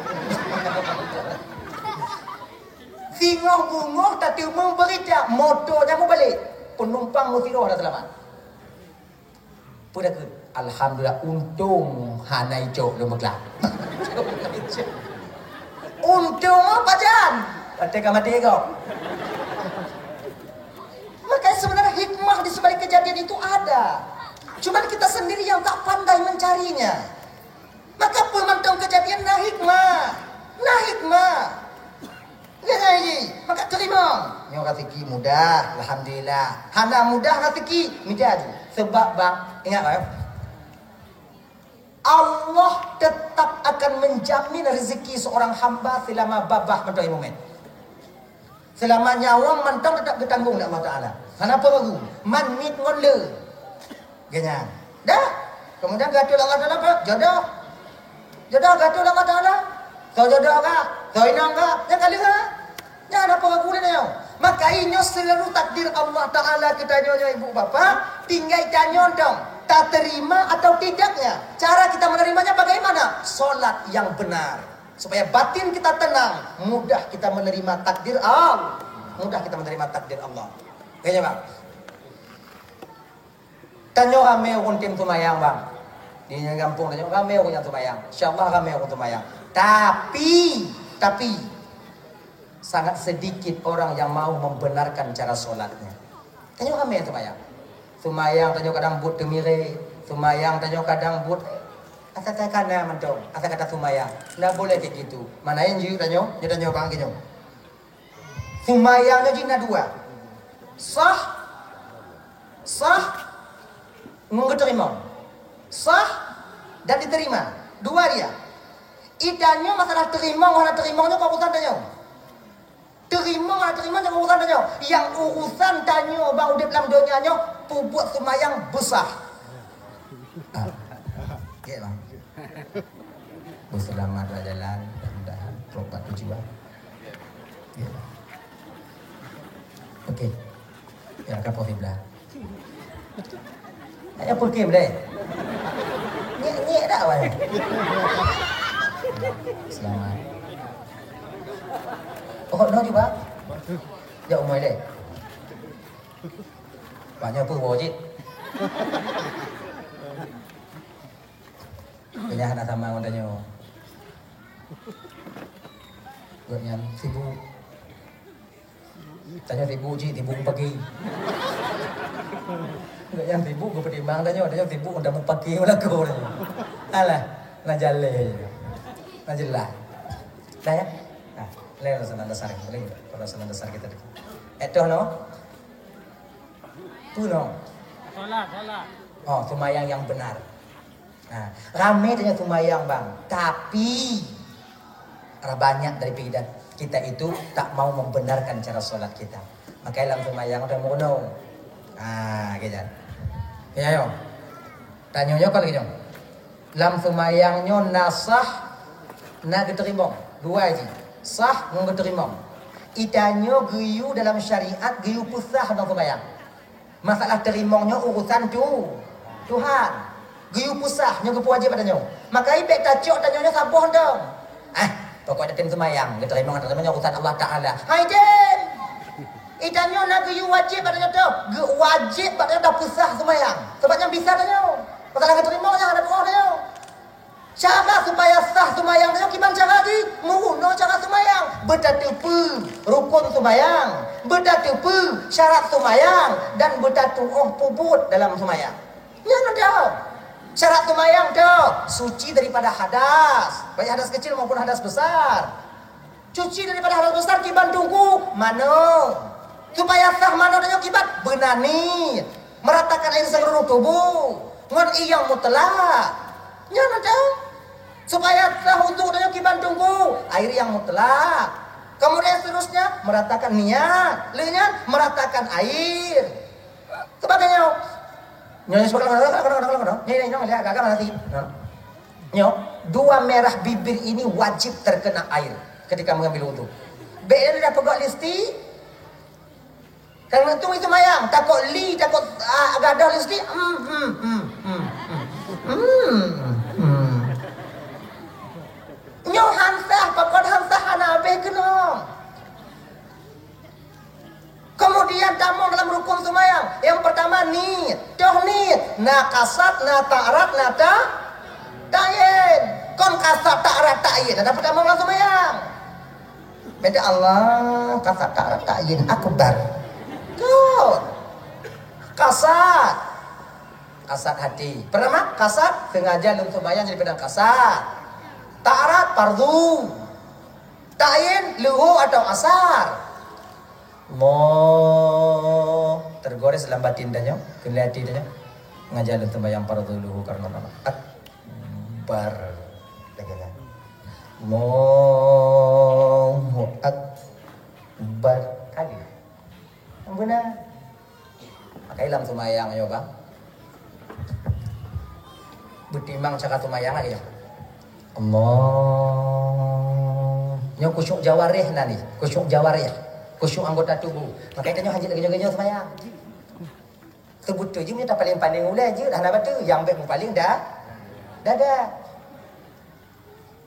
Singoh beungoh tateumeung beurita, moto nyan mubalek. Penumpang meusiroh dah seulamat. Peue takheun? "Alhamdulillah, untông hana icok lôn meuklam." Untông apa jan? Watèe ka maté gob. Maka sebenarnya hikmah Di sebalik kejadian itu ada. Cuman kita sendiri yang tak pandai mencarinya. Maka peue mantong kejadian na hikmah. Na hikmah. Nyan ji, maka terima. Nyoe raseuki mudah, alhamdulillah. Hana mudah raseuki, mita ju. Sebab bang, ingat bang, Allah tetap akan menjamin rezeki seorang hamba selama babah mantong ié mumet. Selama nyawöng mantong tetap geutanggong lé Allah Taala. Hana peuragu, man miet ngon le. Geunyang. Dah. Kemudian geuatô lé Allah Taala apa? Jodoh. Jodoh geuatô lé Allah Taala. Soe jodoh ka, soe inong ka, nyang ka lheueh. Nyan apa guna nyoe? Maka nyoe seulalu takdir Allah Taala keu tanyoe nyoe ibu bapa, tinggai tanyoe dong, taterima atau tidaknya. Cara kita menerimanya bagaimana? Salat yang benar. Supaya batin kita tenang, mudah kita menerima takdir Allah. Mudah kita menerima takdir Allah. Kayaknya bang. Tanyoe ramé ureuëng tem seumayang bang. Di gampông tanyoe ramé ureuëng nyang seumayang. Insya Allah ramé ureuëng seumayang. Tapi, tapi sangat sedikit orang yang mau membenarkan cara sholatnya. Tanyoe ramé seumayang. Seumayang tanyoe kadang buet teumiré, seumayang tanyoe kadang buet asa takana mantong, asa kata seumayang. Ndak boleh kayak gitu. Mana yang jujur tanyoe, nyoe tanyoe bang gitu. Seumayang nyoe jih na dua. Sah, sah ngon geuteurimong. Sah dan diterima. Dua dia. Itanyoe masalah teurimong hana teurimong nyoe kok urusan tanyoe. Teurimong hana teurimong nyoe kok urusan tanyoe. Yang urusan tanyoe bang udeb lam donya nyoe pubuet seumayang beusah. Ah. Oke bang. Beuselamat lah jalan, mudah-mudahan terobat tujuan. Ya. Oke. Ya, ka poh siblah. Nak nyapu kim deh. Nyek-nyek dak wai. Selamat. Oh, no juga. Jak umai deh. Banyak pun wajib. Kayaknya hana sama ngon tanyoe. Gobnyan sibuk. Tanyoe sibuk cit, sibuk pagi. Gobnyan sibuk geupeutimang tanyoe, tanyoe sibuk ngon tamu pagi meulaku tanyoe. Alah, na jaleh. Na jeulaih. Dah ya? Nah, lé rasa dasar, lé rasa dasar kita. Eh, toh no? Peue no? Salah, salah. Oh, seumayang yang benar. Nah, ramé tanyoe seumayang bang, tapi banyak dari kita itu tak mau membenarkan cara sholat kita. Makanya lam seumayang udah meurunoe. Ah, gitu. Ya, yo. Tanyoe nyoe kan gitu. Lam seumayang nyoe na sah, na geuteurimong. Dua ji. Sah ngon geuteurimong. Itanyoe geuyue dalam syariat geuyue peusah dalam seumayang. Masalah teurimong nyoe urusan tu Tuhan. Geuyue peusah nyoe geupeuwajéb ata nyoe. Maka ibek tacok tanyoe nyoe saboh dong. Eh, pokok tatem seumayang, geuteurimong teurimong nyoe urusan Allah Taala. Hai dem. Itanyoe na geuyue wajéb ata nyoe tu. Geuwajéb ata nyoe tapeusah seumayang. Sebab nyang bisa tanyoe. Masalah geuteurimong nyang ada tuoh tanyoe. Cara supaya sah seumayang tanyoe kiban cara di meurunoe cara seumayang. Beutateupeue rukon seumayang, beutateupeue syarat seumayang dan beutatuoh pubuet dalam seumayang. Nyan dah. Syarat seumayang tu suci daripada hadas, baik hadas kecil maupun hadas besar. Cuci daripada hadas besar kiban teungku manoe. Supaya sah manoe tanyoe kiban beuna niet. Meratakan air seluruh tubuh ngon ié nyang mutlak. Nyan ata. Supaya sah wudhu tanyoe kiban teungku air nyang mutlak. Kemudian seterusnya meratakan niat, lheuh nyan meratakan air. Sebagainya. Nyoe sebab nyoe nyoe nyoe nyoe nyoe nyoe nyoe agak-agak nanti. Nyoe dua merah bibir ini wajib terkena air ketika mengambil wudhu. Bek dah peugah listi, kalau tu itu mayang, takut li, takut ah, gadoh listi. Hmm, hmm, hmm, hmm, hmm, hmm. Nyoe hansah, pakon hansah hana habéh keunoe. Kemudian tamong dalam rukun seumayang. Yang pertama niet. Toh niet. Na kasat, na ta'arat, na ta-, ta'yin. Kon kasat, ta'arat, ta'yin. Ada pertama dalam seumayang. Beda Allah, kasat, ta'arat, ta'yin. Akbar. Kon. Kasad. Kasad hati. Pernah mak? Kasad, sengaja lôn sumbayang jadi padang kasad. Ta'arad, fardu. Ta'yin, luhur atau asar. Mo, tergores dalam batin tanyoe, keuneuk hati tanyoe. Ngajar lôn sumbayang fardu luhur karena Allah. Akbar. Lagi kan? Allahu Akbar. Kali. Beuna. Maka ilam sumbayang nyoe, bang. Beutimang cara sumbayang lagi, ya. Allah. Nyoe khusyuk jawarih nan ni, khusyuk jawarih, khusyuk anggota tubuh. Maka tanyoe hanjeuet lagèe nyoe sumbayang. Teubeutôi jih meunyoe tapaléng-paléng ulèe jeuet, hana bateue, nyang bèk meupaléng da-, dada.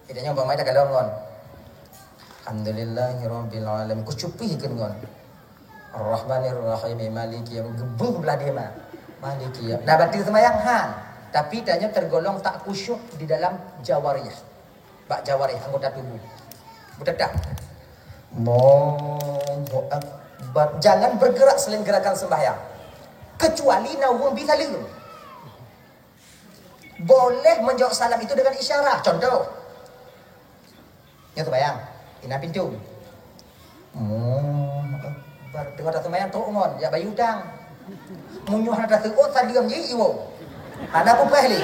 Jadi nyoe umpama takalon ngon, "Alhamdulillahirabbil alamin." Khusyuk pih ikheun ngon, "Arrahmanirrahim, maliki yaum," geubeuh blah deh ma. Maliki yaum. Nah, bateue seumayang han. Tapi tanyoe tergolong tak khusyuk di dalam jawarih. Bak jawarih, anggota tubuh. Beutatap. Allahu Akbar. Jangan bergerak selain gerakan sembahyang. Kecuali na ureueng bi saleuem. Boleh menjawab salam itu dengan isyarah. Contoh, nyoe seumayang, inan pintoe. Allahu Akbar. Teungoh taseumayang trok ngon, jak bayeue utang. Meunyoe hana taseuôt, saleuem jih iwoe. Hana peue-peue lé.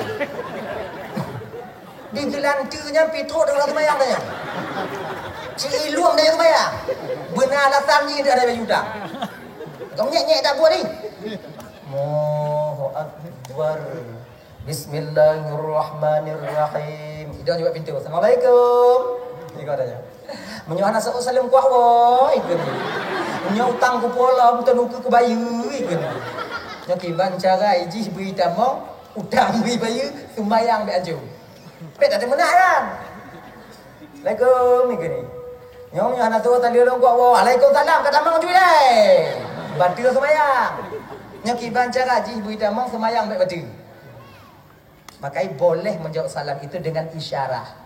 Di geulanteue nyan pi trok teungoh seumayang tanyoe. Ci ilung tanyoe seumayang. Beuna alasan jih dak ada bayeue utang. Gom nyek-nyek dak buet ni. Allahu Akbar. Bismillahirrahmanirrahim. Idong jawab pintoe. Assalamualaikum. Iko tanya. Meunyoe hana seuôt saleuem kuat woi, ikheun. Meunyoe utang kupeue lom, teunuku kubayeue, ikheun. Nyoe kiban cara jih bri tamong, utang bri bayeue, seumayang bèk aju. Bèk tak teumeunak kan? Assalamualaikum, ikheun. Nyoe meunyoe hana seuôt saleuem kuat woi, waalaikumsalam, ka tamong ju ilèe. Bateue seumayang. Nyoe kiban cara jih bri tamong, seumayang bèk bateue. Maka boleh menjawab salam itu dengan isyarah.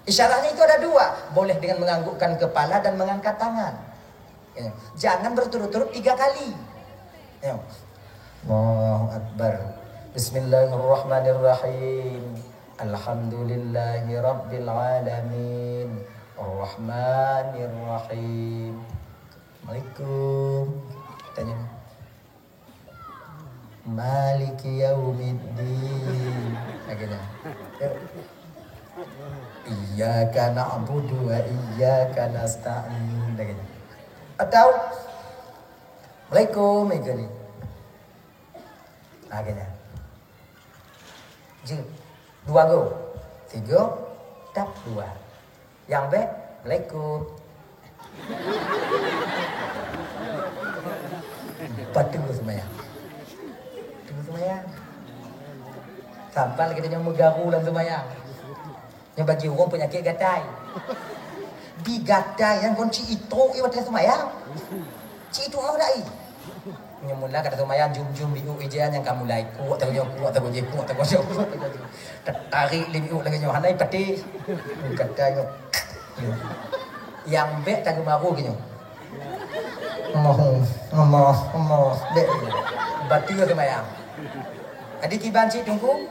Isyarahnya itu ada dua, boleh dengan menganggukkan kepala dan mengangkat tangan. Ya. Jangan berturut-turut tiga kali. Ya. Allahu Akbar. Bismillahirrahmanirrahim. Alhamdulillahi Rabbil Alamin. Rahmanirrahim. Assalamualaikum. Tanya. Maliki yaumiddin. Lagi dah. Iyyaka na'budu wa iyyaka nasta'in. Lagi dah. Atau Assalamualaikum, lagi ni. Lagi dah. Jeuet. Dua go. Tiga. Tap dua. Nyang bèk, "Assalamualaikum." Bateue seumayang. Bateue seumayang. Saban lagèe tanyoe meugaru lam seumayang. Nyoe bagi ureueng peunyakét gatai. Di gatai nyan kon ci itrok i watèe seumayang. Ci itrok awak dai. Nyoe mula ka taseumayang jum-jum biôk ija nyang ka mulai kuok tagoe nyoe, kuok tagoe jih, kuok tagoe nyoe, kuok tagoe jih. Tatarék lé biôk lagèe nyoe, hana ipatéh. Gatai nyoe. Nyang bèk tageumaru keu nyoe. Allahu, Allah, Allah, bèk. Bateue seumayang. Adi kiban cit teungku,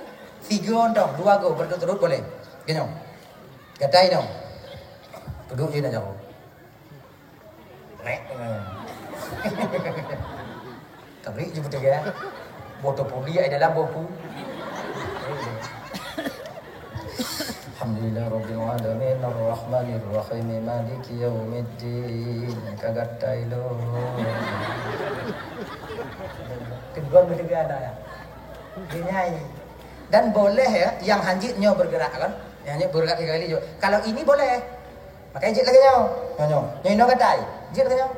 tiga ontong, dua go berturut-turut boleh. Keu nyoe. Gatai nyoe. Dudoe jih na nyoe. Rek. Tabrik je beutôi ya. Boh teupuli ai dalam boh ku. Alhamdulillah rabbil alamin, arrahmanir rahim, maliki yaumiddin. Ka gatai lo. Keduan beutôi na ya. Dia nyanyi. Dan boleh ya, yang hanjit nyoe bergerak kan. Yang hanjit bergerak tiga kali juga. Kalau ini boleh. Makanya jeuet lagèe nyoe. Nyoe nyoe. Nyoe inoe gatai. Jeuet lagèe nyoe.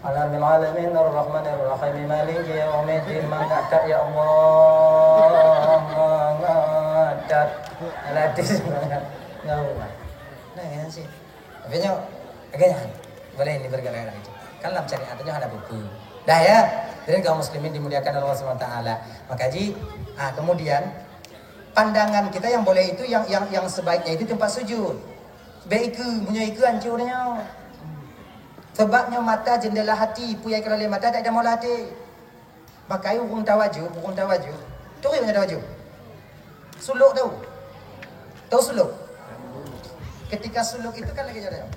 Alhamdulillah alamin, arrahmanir rahim, maliki yaumiddin. Mangat that ya Allah. Mangat that. Alah, tis mangat. Nggak apa. Nah, ya sih. Tapi nyoe, lagèe nyan. Boleh ni bergerak itu. Kan lam syariat nyoe hana buku. Dah ya. Jadi kaum muslimin dimuliakan Allah Subhanahu wa taala. Maka ji, ah, kemudian pandangan kita yang boleh itu yang yang yang sebaiknya itu tempat sujud. Bèk ikeue, meunyoe ikeue hancô nyoe. Sabab nyoe mata jeundela hati, peue nyang keudroe lé mata dak tamong lam até. Makajih ureuëng tawajôh, ureuëng tawajôh. Turi ureuëng tawajôh. Sulok tahu? Tahu sulok? Ketika sulok itu kan lagée nyoe.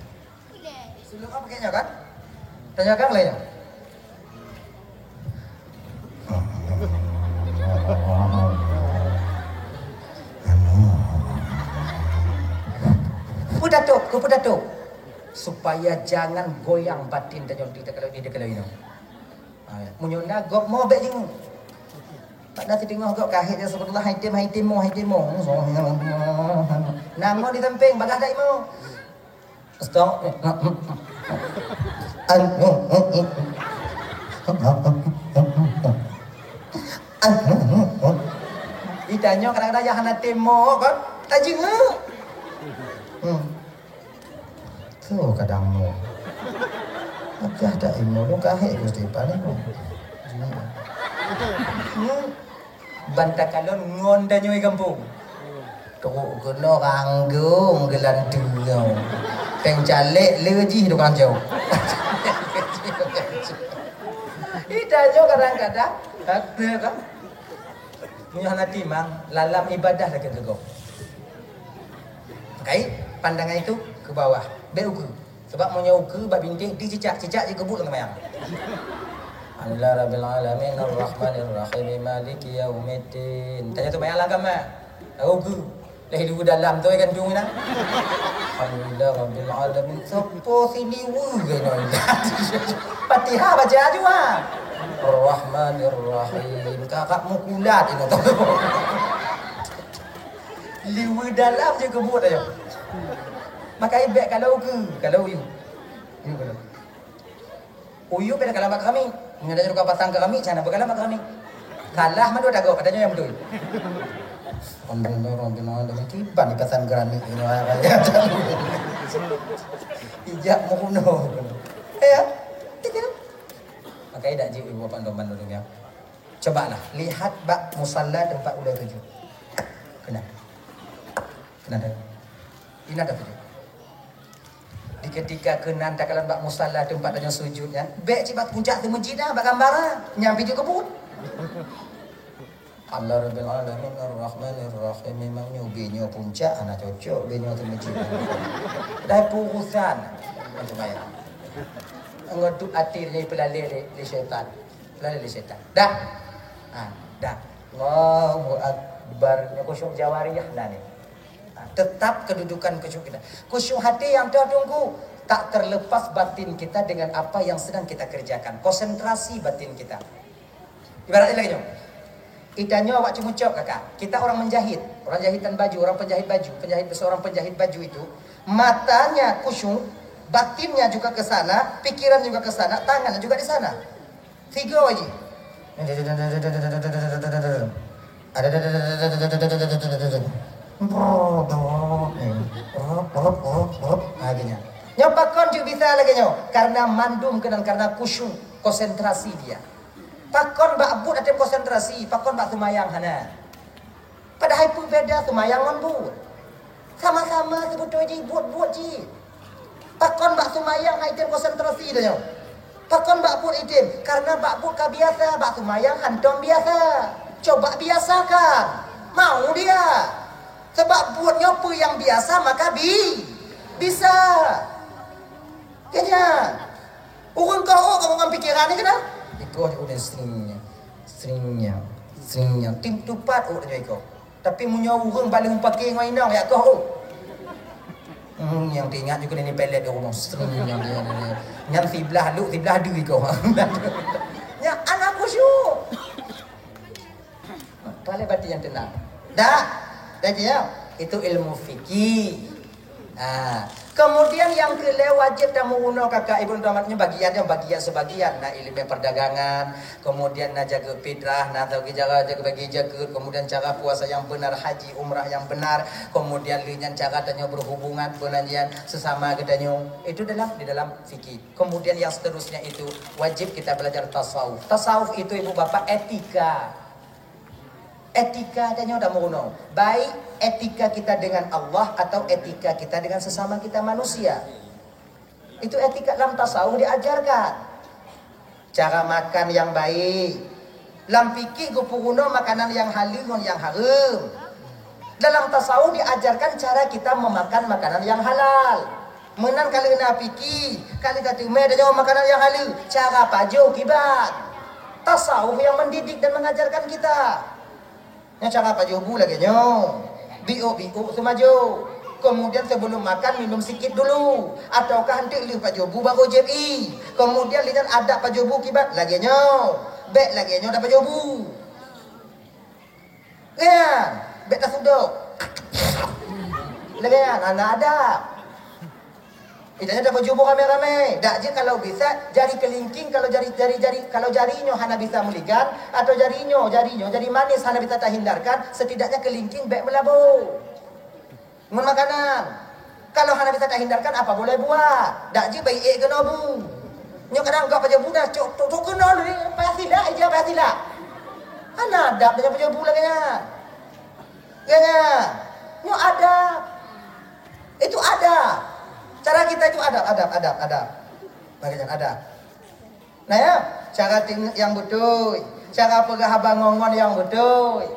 Sulok apa kayaknya kan? Tanyakan lah ya. Peutatok, keu peutatok. Supaya jangan goyang batin tanyoe di kalau ini, di kalau ini. Ha, meunyoe na gob mo bék jingeu. Pada teungoh gob kahit ya subhanallah, hai tim, hai tim mo, hai tim mo. Namo di samping, bagah dai mo. Stop. Itanyoe kadang-kadang ya hana tim mo kan? Tajingeu. Hmm. Tu kadang mo. Tapi ada ilmu lu kahek Gusti paling mo. Hmm. Ban takalon ngon tanyoe gampông. Trok keunoe ranggong geulanteue. Péng calék le jih tukang jaweueb. Itanyoe kadang-kadang, kata kan, meunyoe hana timang, lalam ibadah lagée geugob. Kai, pandangan itu ke bawah. Bék ukeue. Sebab meunyoe ukeue bak bintéh, dicicak-cicak jikeubut lam seumayang. Alhamdulillah rabbil alamin, arrahmanir rahim, maliki yaumiddin. Tanyoe seumayang lam kamar. Ukeue. Leh di dalam tu kan tu na. Alhamdulillah rabbil alamin. Sopo siliweue keunoe. Fatihah baca aju ha. Arrahmanir rahim. Kakak mukulat inoe. Liweue dalam jikeubut ayo. Maka ibek kalau ke, kalau uyu. Uyu kalau. Uyu beda kalah mak kami. Meunyoe ada juga pasang ke kami, sana berkalah mak kami. Kalah mah dua tago, katanya yang betul. Alhamdulillah rabbil alamin. Tiban di pasang gerami ini. Ijak mau kuno. Ya. Tidak. Maka tidak jik ibu pandang-pandang dunia. Cobalah lihat bak musalla tempat ulai tuju. Kena. Kena dah. Ina dah tuju. Di ketika keunan takalon bak musalla tempat tanyoe sujud nyan, bek cit bak puncak teumeujid dah bak gambar ah. Nyang pih jeuet keubuet. Allah Rabbil Alamin Ar-Rahmanir Rahim. Memang nyoe ubé nyoe puncak hana cocok ubé nyoe teumeujid. Dah urusan. Macam mana? Anggota até nyoe peulalé lé, lé syaitan. Peulalé lé syaitan. Dah. Ha, dah. Allahu Akbar. Nyoe khusyuk jawariyah lah ni. Ha, tetap kedudukan khusyuk kita. Khusyuk hati yang Tuhan tunggu. Tak terlepas batin kita dengan apa yang sedang kita kerjakan. Konsentrasi batin kita. Ibaratnya lagi nyoe. Itanyoe awak cuma cok kakak. Kita orang menjahit, orang jahitan baju, orang penjahit baju, penjahit seorang penjahit baju itu, matanya khusyuk, batinnya juga ke sana, pikiran juga ke sana, tangannya juga di sana. Tiga aja. Ada. Akhirnya. Nyoe pakon cuk bisa lagi nyoe? Karena mandum keunan karena khusyuk, konsentrasi dia. Pakon bak buet até konsentrasi, pakon bak seumayang hana. Padahai peubeda seumayang ngon buet. Sama-sama seubeutôi jih buet-buet jih. Pakon bak seumayang hai tem konsentrasi dah nyoe. Pakon bak buet item, karena bak buet ka biasa, bak seumayang hantom biasa. Coba biasakan. Mau dia. Sebab buet nyoe peue yang biasa maka bi bisa. Kenya. Ureuëng kah oh kamu ngon pikiran ni kena? Ikoh je udah seringnya. Seringnya. Seringnya. Tim tupat oh nyoe ikoh. Tapi meunyoe ureuëng paling pakai ngon inong yak kah oh. Hmm, yang teringat juga ni pelet di rumah. Seringnya. Nyan siblah lu, siblah dui kau. Nyan anak khusyuk. Paling batin yang tenang. Dah. Dah je ya. Itu ilmu fikih. Ha. Kemudian yang kelima wajib dan menggunakan kakak ibu dan amatnya bagian yang bagian sebagian. Nah, ilmu perdagangan, kemudian nah jaga fitrah, nah jaga jaga bagi jaga, kemudian cara puasa yang benar, haji umrah yang benar, kemudian dengan cara tanya berhubungan penanjian sesama kita nyo. Itu dalam di dalam fikih. Kemudian yang seterusnya itu wajib kita belajar tasawuf. Tasawuf itu ibu bapak etika. Etika tanya dah meruno. Baik etika kita dengan Allah atau etika kita dengan sesama kita manusia. Itu etika lam tasawuf diajarkan. Cara makan yang baik. Lam fikih geupeurunoe makanan nyang haleue ngon nyang hareuem. Dalam tasawuf diajarkan cara kita memakan makanan yang halal. Meunan ka lheueh na fikih, ka lheueh ka teumé tanyoe makanan nyang haleue, cara pajoh kiban. Tasawuf yang mendidik dan mengajarkan kita. Nyoe cara pajoh bu lagée nyoe. Biôk-biôk seumajoh. Kemudian sebelum makan minum sikit dulu. Ataukah enteuk lheueh pajoh bu baru jieb ié. Kemudian lé nyan adab pajoh bu kiban lagée nyoe. Bék lagée nyoe tapajoh bu. Nyan, bék tasudok. Lagée nyan, hana adab. Idaknya tapajoh bu ramé-ramé. Dak jeuet kalau bisa jari kelingking, kalau jari, jari, jari, kalau jari nyoe hana bisa meuligan, atau jari nyoe, jari nyoe, jari manis hana bisa tahindarkan, setidaknya kelingking bék meulabu. Ngon makanan. Kalau hana bisa tahindarkan, apa boleh buat? Dak jeuet bai ék keunoe bu. Nyoe kadang gak pajoh bu dah, cok, cok, cok keunoe lé, payah silak, ija payah silak. Hana adab dah pajoh bu lagée nyan. Lagée nyan. Nyoe adab. Itu adab. Cara kita itu adab, adab, adab, adab. Lagée nyan adab. Nah ya, cara tingeuk nyang beutôi, cara peugah haba ngon-ngon nyang beutôi.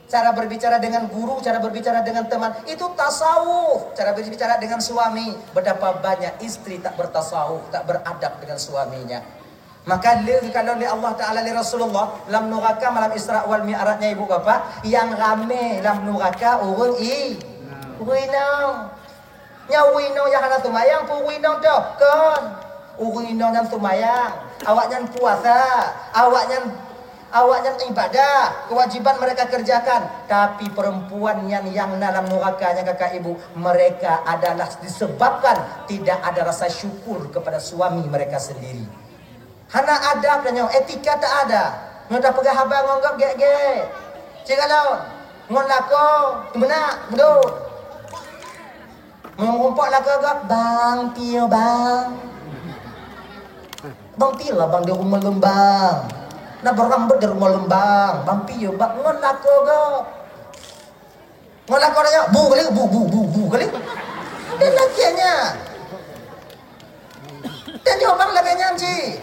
Cara berbicara dengan guru, cara berbicara dengan teman, itu tasawuf. Cara berbicara dengan suami, betapa banyak istri tak bertasawuf, tak beradab dengan suaminya. Maka lé geukalon lé Allah Taala lé Rasulullah lam nuraka malam Isra wal Mi'raj nyan, ibu bapa, nyang ramé lam nuraka ureuëng i, ureuëng inong. Nyan ureuëng inong nyang hana seumayang, peue ureuëng inong toh? Kon. Ureuëng inong nyan seumayang, awaknyan puasa, awaknyan, awaknyan ibadah, kewajiban mereka kerjakan. Tapi perempuan nyan nyang na lam nuraka nyan, kakak ibu, mereka adalah disebabkan tidak ada rasa syukur kepada suami mereka sendiri. Hana adab tanyoe, etika tak ada. Nyoe tapeugah haba ngon gob gét-gét. Cit kalon, ngon lakoe, meunak, meuduek. Meurumpok lakoe gob, "Bang, piye bang?" "Bang, piye lah bang di rumoh lôn bang? Na barang beuet di rumoh lôn bang. Bang, piye bang?" Ngon lakoe gob. Ngon lakoe nyan, bu kali, bu, bu, bu, bu kali. Dan lagée nyan. Dan jawaban lagée nyan cit.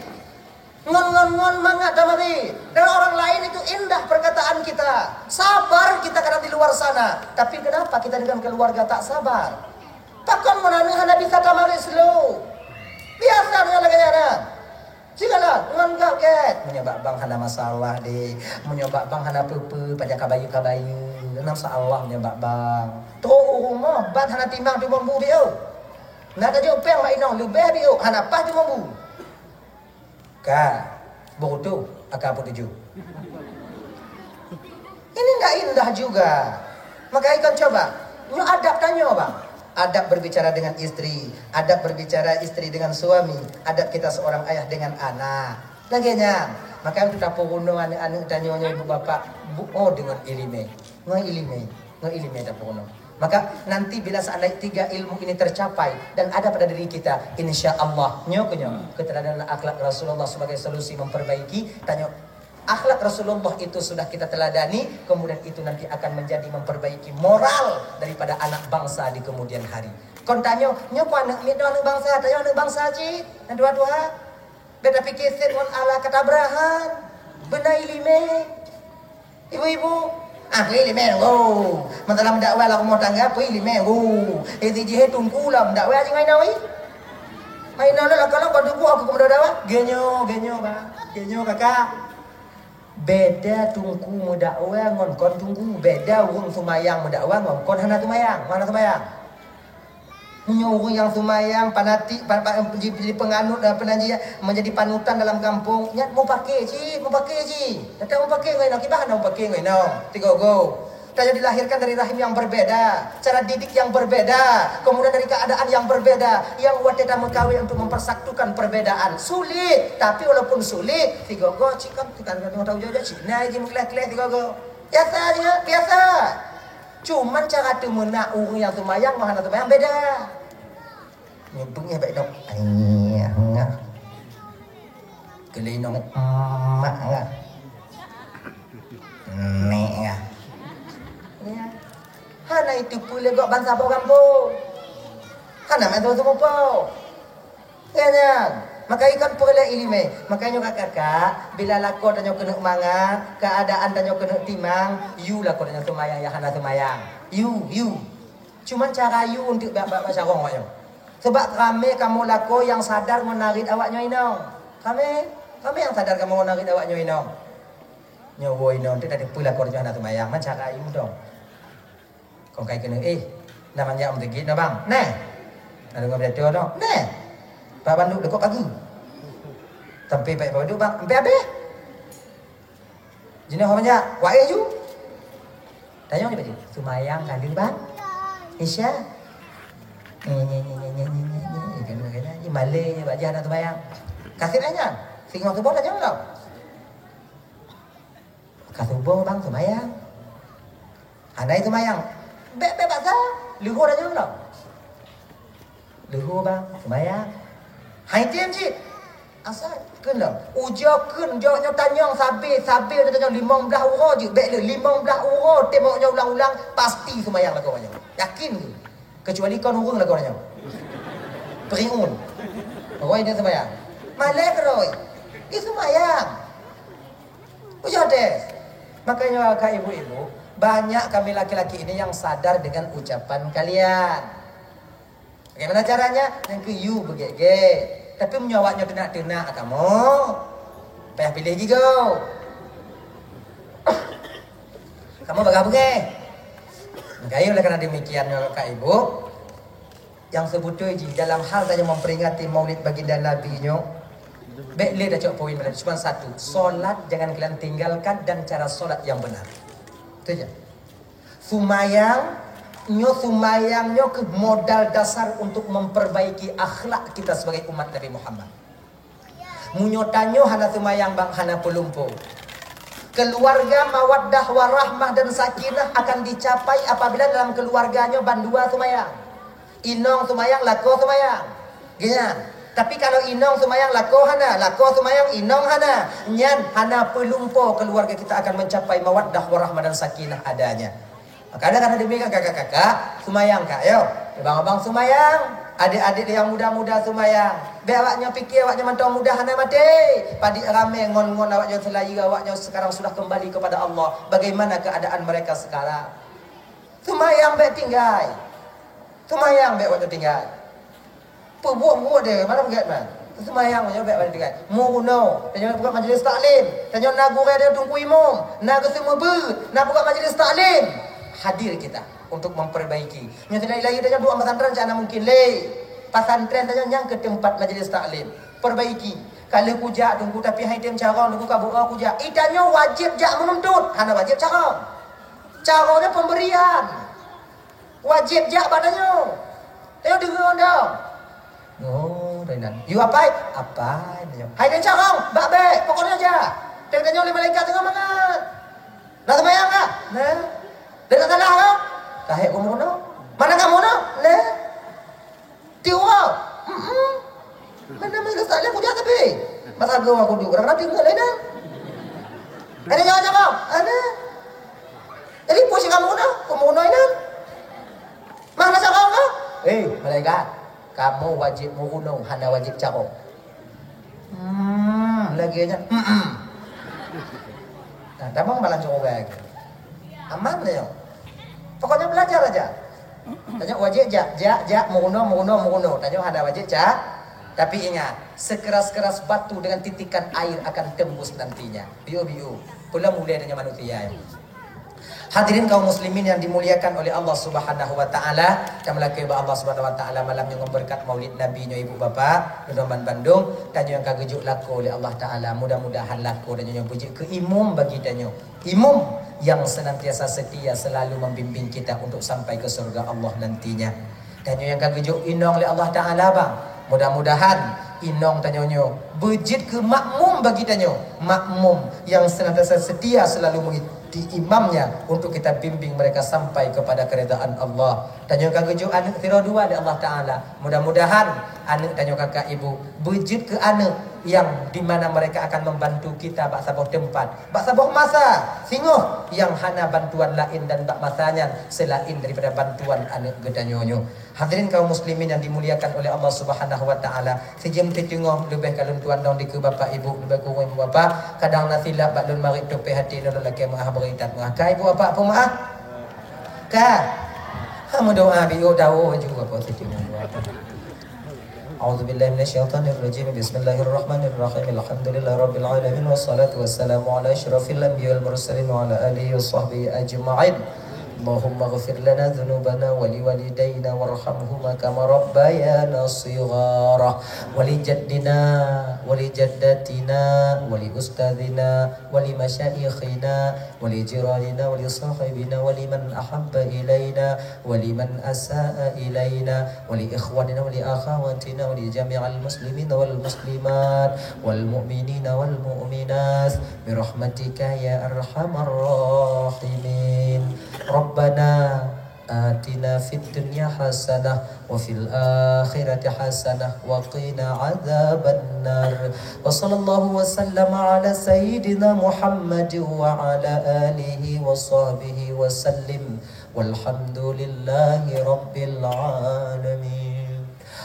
Ngon, ngon, ngon mangat dan mari. Dan orang lain itu indah perkataan kita. Sabar kita kadang di luar sana. Tapi kenapa kita dengan keluarga tak sabar? Pakon meunan hana bisa tamari slow. Biasa dengan lagée nyan. Sigohlom ngon gob gét. Meunyoe bak bang hana masalah deh. Meunyoe bak bang hana peue-peue, pajan kabayeue-kabayeue. Insya Allah meunyoe bak bang. Trok u rumoh, ban hana timang tumong bu biôh. Na tajok péng bak inong leubeh biôh, hana paih tumong bu. Ka, beurutoh, aka peutuju. Ini ndak indah juga. Maka ikon coba, nyoe adab tanyoe bang. Adab berbicara dengan istri, adab berbicara istri dengan suami, adab kita seorang ayah dengan anak. Lagée nyan, maka untuk tapeurunoe aneuk-aneuk tanyoe nyoe ibu bapak, bu oh deungon iéleumé. Ngon iéleumé, ngon iéleumé tapeurunoe. Maka nanti bila seandai tiga ilmu ini tercapai dan ada pada diri kita, insya Allah nyoe keuh nyoe keteladanan akhlak Rasulullah sebagai solusi memperbaiki tanyoe. Akhlak Rasulullah itu sudah kita teladani, kemudian itu nanti akan menjadi memperbaiki moral daripada anak bangsa di kemudian hari. Kon tanyoe, nyoe kon aneuk miet nyoe aneuk bangsa, tanyoe aneuk bangsa cit, nyang tuha-tuha. Bék tapike seb ngon Allah ka tabrahan. Beuna iéleumé. Ibu-ibu, ah, iéleumé, oh. Masalah meudakwah lam rumoh tangga, peue iéleumé, oh. Eh, si jih, eh, teungku lam meudakwah jih ngon inong, ih. Ngon inong lôn, kalau kon teungku, aku keu meudakwah. Geunyoe, geunyoe, bang. Geunyoe, kakak. Beda teungku meudakwah ngon kon teungku. Beda ureuëng seumayang meudakwah ngon kon hana seumayang. Ngon hana seumayang. Meunyoe ureuëng nyang seumayang, fanatik, pa-, pa-, ji-, jadi penganut, eh, apa nan ji, menjadi panutan dalam kampung, nyan mupake cit, mupake cit. Tetap mupake ngon inong, kiban hana mupake ngon inong. Sigoe-goe. Tanyoe dilahirkan dari rahim yang berbeda, cara didik yang berbeda, kemudian dari keadaan yang berbeda. Nyang watée tameukawen untuk mempersatukan perbedaan. Sulit, tapi walaupun sulit, sigoe-goe cit kan, tukang tahu jauh-jauh cit. Nah, ji meukleh-kleh sigoe-goe. Biasa je, biasa. Cuman cara teumeunak ureuëng nyang seumayang ngon hana seumayang beda. Nyoe beungéh bak inong, "Ayah ngah." Keu lé inong, "Mak ngah." "Nek ngah." Ya. Hana iteupeue lé gob bansa po gampông. Hana meusaboh seumeupo. Nyan, maka ikon peureulée iéleumé. Maka nyoe kakak-kakak, bila lakoe tanyoe keuneuk mangat, keuadaan tanyoe keuneuk timang, yue lakoe tanyoe seumayang nyang hana seumayang. Yue, yue. Cuman cara yue untuk bak, bak, bak carông awaknyoe. Sebab ramé kamoe lakoe nyang sadar ngon narit awaknyoe inong. Ramé, ramé nyang sadar kamoe ngon narit awaknyoe inong. Nyoe woe inong teuh tadi peue lakoe tanyoe hana seumayang, man cara yue dong. Kong kai keuneuk, "Eh, na manjak meuteugét na, Bang?" "Neh." "Na deungoe pidato na?" "Neh." "Pak Banduk deukok pagi." "Sampai Pak Banduk, Bang?" "Sampai habéh." "Jinoe ho manjak?" "Waéh ju." Tanyong di baju. "Seumayang ka lheueh, Bang?" "Isya." Nyan, nyan, nyan, nyan. Ih, keuneuk, keuneuk. Ih, malée bak jih hana seumayang. Ka sép nyan. Singoh suboh tanyong lom. Ka suboh, Bang, seumayang. Hana seumayang. Bék, bék paksa. Leuho tanyong lom. Leuho, Bang, seumayang. Hai tem cit. Asai kheun lom. Ujoe kheun, ujoe nyoe tanyong sabe, sabe nyoe tanyong limong blaih uroe jeuet. Bék le limong blaih uroe tem awaknyoe ulang-ulang, pasti seumayang lakoe nyoe. Yakin keuh. Kecuali kon ureueng lakoe nyoe. Priun. Roi dia seumayang. Malée keuroi. Ih, seumayang. Ujoe tes. Makanya, kak ibu-ibu, banyak kami laki-laki ini yang sadar dengan ucapan kalian. Bagaimana caranya? Nyang keu yue beugét-gét. Tapi meunyoe awaknyoe teunak-teunak kamoe, payah piléh gigoe. Kamoe bagah beungéh. Maka oleh karena demikian, nyoe kak ibu, yang sebetul jih dalam hal tanyoe memperingati Maulid Baginda Nabi nyoe, bék lé tacok poin lain, cuma satu, solat jangan kalian tinggalkan dan cara solat yang benar. Itu aja. Sumayang, nyoe sumayang nyoe keuh modal dasar untuk memperbaiki akhlak kita sebagai umat Nabi Muhammad. Meunyoe tanyoe hana sumayang, bang, hana peulumpo. Keluarga mawaddah warahmah dan sakinah akan dicapai apabila dalam keluarga nyoe bandua sumayang. Inong sumayang, lakoe sumayang. Geuhnyan. Tapi kalau inong sumayang, lakoe hana, lakoe sumayang, inong hana, nyan hana peulumpo keluarga kita akan mencapai mawaddah warahmah dan sakinah adanya. Maka oleh karena demikian kakak-kakak, sumayang kak, yo. Abang-abang sumayang, adik-adik yang muda-muda sumayang. Bék awaknyoe pikir awaknyoe mantong muda hana maté. Padit ramé ngon-ngon awaknyoe seulayeue, awaknyoe sekarang sudah kembali kepada Allah. Bagaimana keadaan mereka sekarang? Sumayang bék tinggai. Sumayang bék awaknyoe tinggai. Peubuet-buet deh, mana peugét man. Seumayang tanyoe bék bak tinggai. Meurunoe, tanyoe peugah majlis taklim. Tanyoe na gurée tanyoe Teungku Imum, na geuseumeubeuet, na peugah majlis taklim. Hadir kita untuk memperbaiki. Nyoe tadi lagi tanyoe dua pesantren cak na mungkin lé. Pesantren tanyoe nyang keu teumpat majlis taklim. Perbaiki. Ka lheueh kujak Teungku, tapi hai tem carông Teungku ka beuo kujak. Ih, tanyoe wajéb jak meununtut, hana wajéb carông. Carông nyoe pemberian. Wajéb jak bak tanyoe. Tanyoe deungoe dong. Oh, dari nan. Yue apai? Apai, tanyoe. Hai, neucarông, bak bék, pokoknya jak. Tanyoe lé malaikat teungoh mangat. Na seumayang kah? Na. Dah tak salah kah? Ka hék kamoe na. Mana kamoe na? Na. Tiep uroe? Mm-mm. Mana majelis taklim kujak tapi. Masa geuh aku duduk, kadang-kadang deungoe laén dah. Ada jawab-jawab? Ada. Jadi, peue cit kamoe na? Kamoe na inan? Mana carông kah? Eh, malaikat, kamoe wajéb meurunoe, hana wajéb carông. Hmm, lagée nyan. Hmm. Nah, tamong balang syeuruga lagi. Aman nyoe. Pokoknya belajar aja. Tanyoe wajéb jak, jak, jak, meurunoe, meurunoe, meurunoe. Tanyoe hana wajéb jak. Tapi ingat, sekeras-keras batu dengan titikan air akan tembus nantinya. Biu-biu. Peulom ulée tanyoe manusia. Hadirin kaum muslimin yang dimuliakan oleh Allah Subhanahu wa taala, tameulakée bak Allah Subhanahu wa taala malam nyoe ngon beureukat Maulid Nabi nyoe, ibu bapak, lôn ban bandum, tanyoe nyang ka geujok lakoe lé Allah Taala, mudah-mudahan lakoe tanyoe nyoe beujeuet keu imum bagi tanyoe. Imum yang senantiasa setia selalu membimbing kita untuk sampai ke surga Allah nantinya. Tanyoe nyang ka geujok inong lé Allah Taala, bang, mudah-mudahan inong tanyoe nyoe beujeuet keu makmum bagi tanyoe, makmum yang senantiasa setia selalu mengi-, imamnya untuk kita bimbing mereka sampai kepada keridhaan Allah. Tanyoe ka geujok aneuk sidroe dua lé Allah Taala. Mudah-mudahan aneuk tanyoe kakak ibu beujeuet keu aneuk yang di mana mereka akan membantu kita bak saboh teumpat, bak saboh masa singoh yang hana bantuan laén dan bak masa nyan seulaén daripada bantuan aneuk geutanyoe nyoe. Hadirin kaum muslimin yang dimuliakan oleh Allah Subhanahu wa Taala, sijeuem teuteungoh leubeh ka lôn tuan dong dikeue bapak ibu, leubeh kureueng ibu bapak, kadang na silap bak lôn marit tupéh até lôn lakée meu'ah beurit that meu'ah. Ka ibu bapak peumeu'ah? Ka. Ha meudoa biôh dawo ju apa teuteungoh. أعوذ بالله من الشيطان الرجيم. بسم الله الرحمن الرحيم. الحمد لله رب العالمين، والصلاة والسلام على أشرف الأنبياء والمرسلين وعلى آله وصحبه أجمعين. اللهم اغفر لنا ذنوبنا ولوالدينا وارحمهما كما ربيانا صغارا، ولجدنا ولجدتنا ولأستاذنا ولمشايخنا ولجيراننا ولصاحبنا ولمن أحب إلينا ولمن أساء إلينا ولإخواننا ولأخواتنا ولجميع المسلمين والمسلمات والمؤمنين والمؤمنات برحمتك يا أرحم الراحمين. ربنا آتنا في الدنيا حسنة وفي الآخرة حسنة وقنا عذاب النار. وصلى الله وسلم على سيدنا محمد وعلى آله وصحبه وسلم. والحمد لله رب العالمين.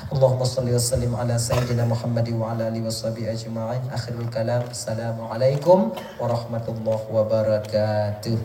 اللهم صل وسلم على سيدنا محمد وعلى آله وصحبه أجمعين. آخر الكلام. السلام عليكم ورحمة الله وبركاته.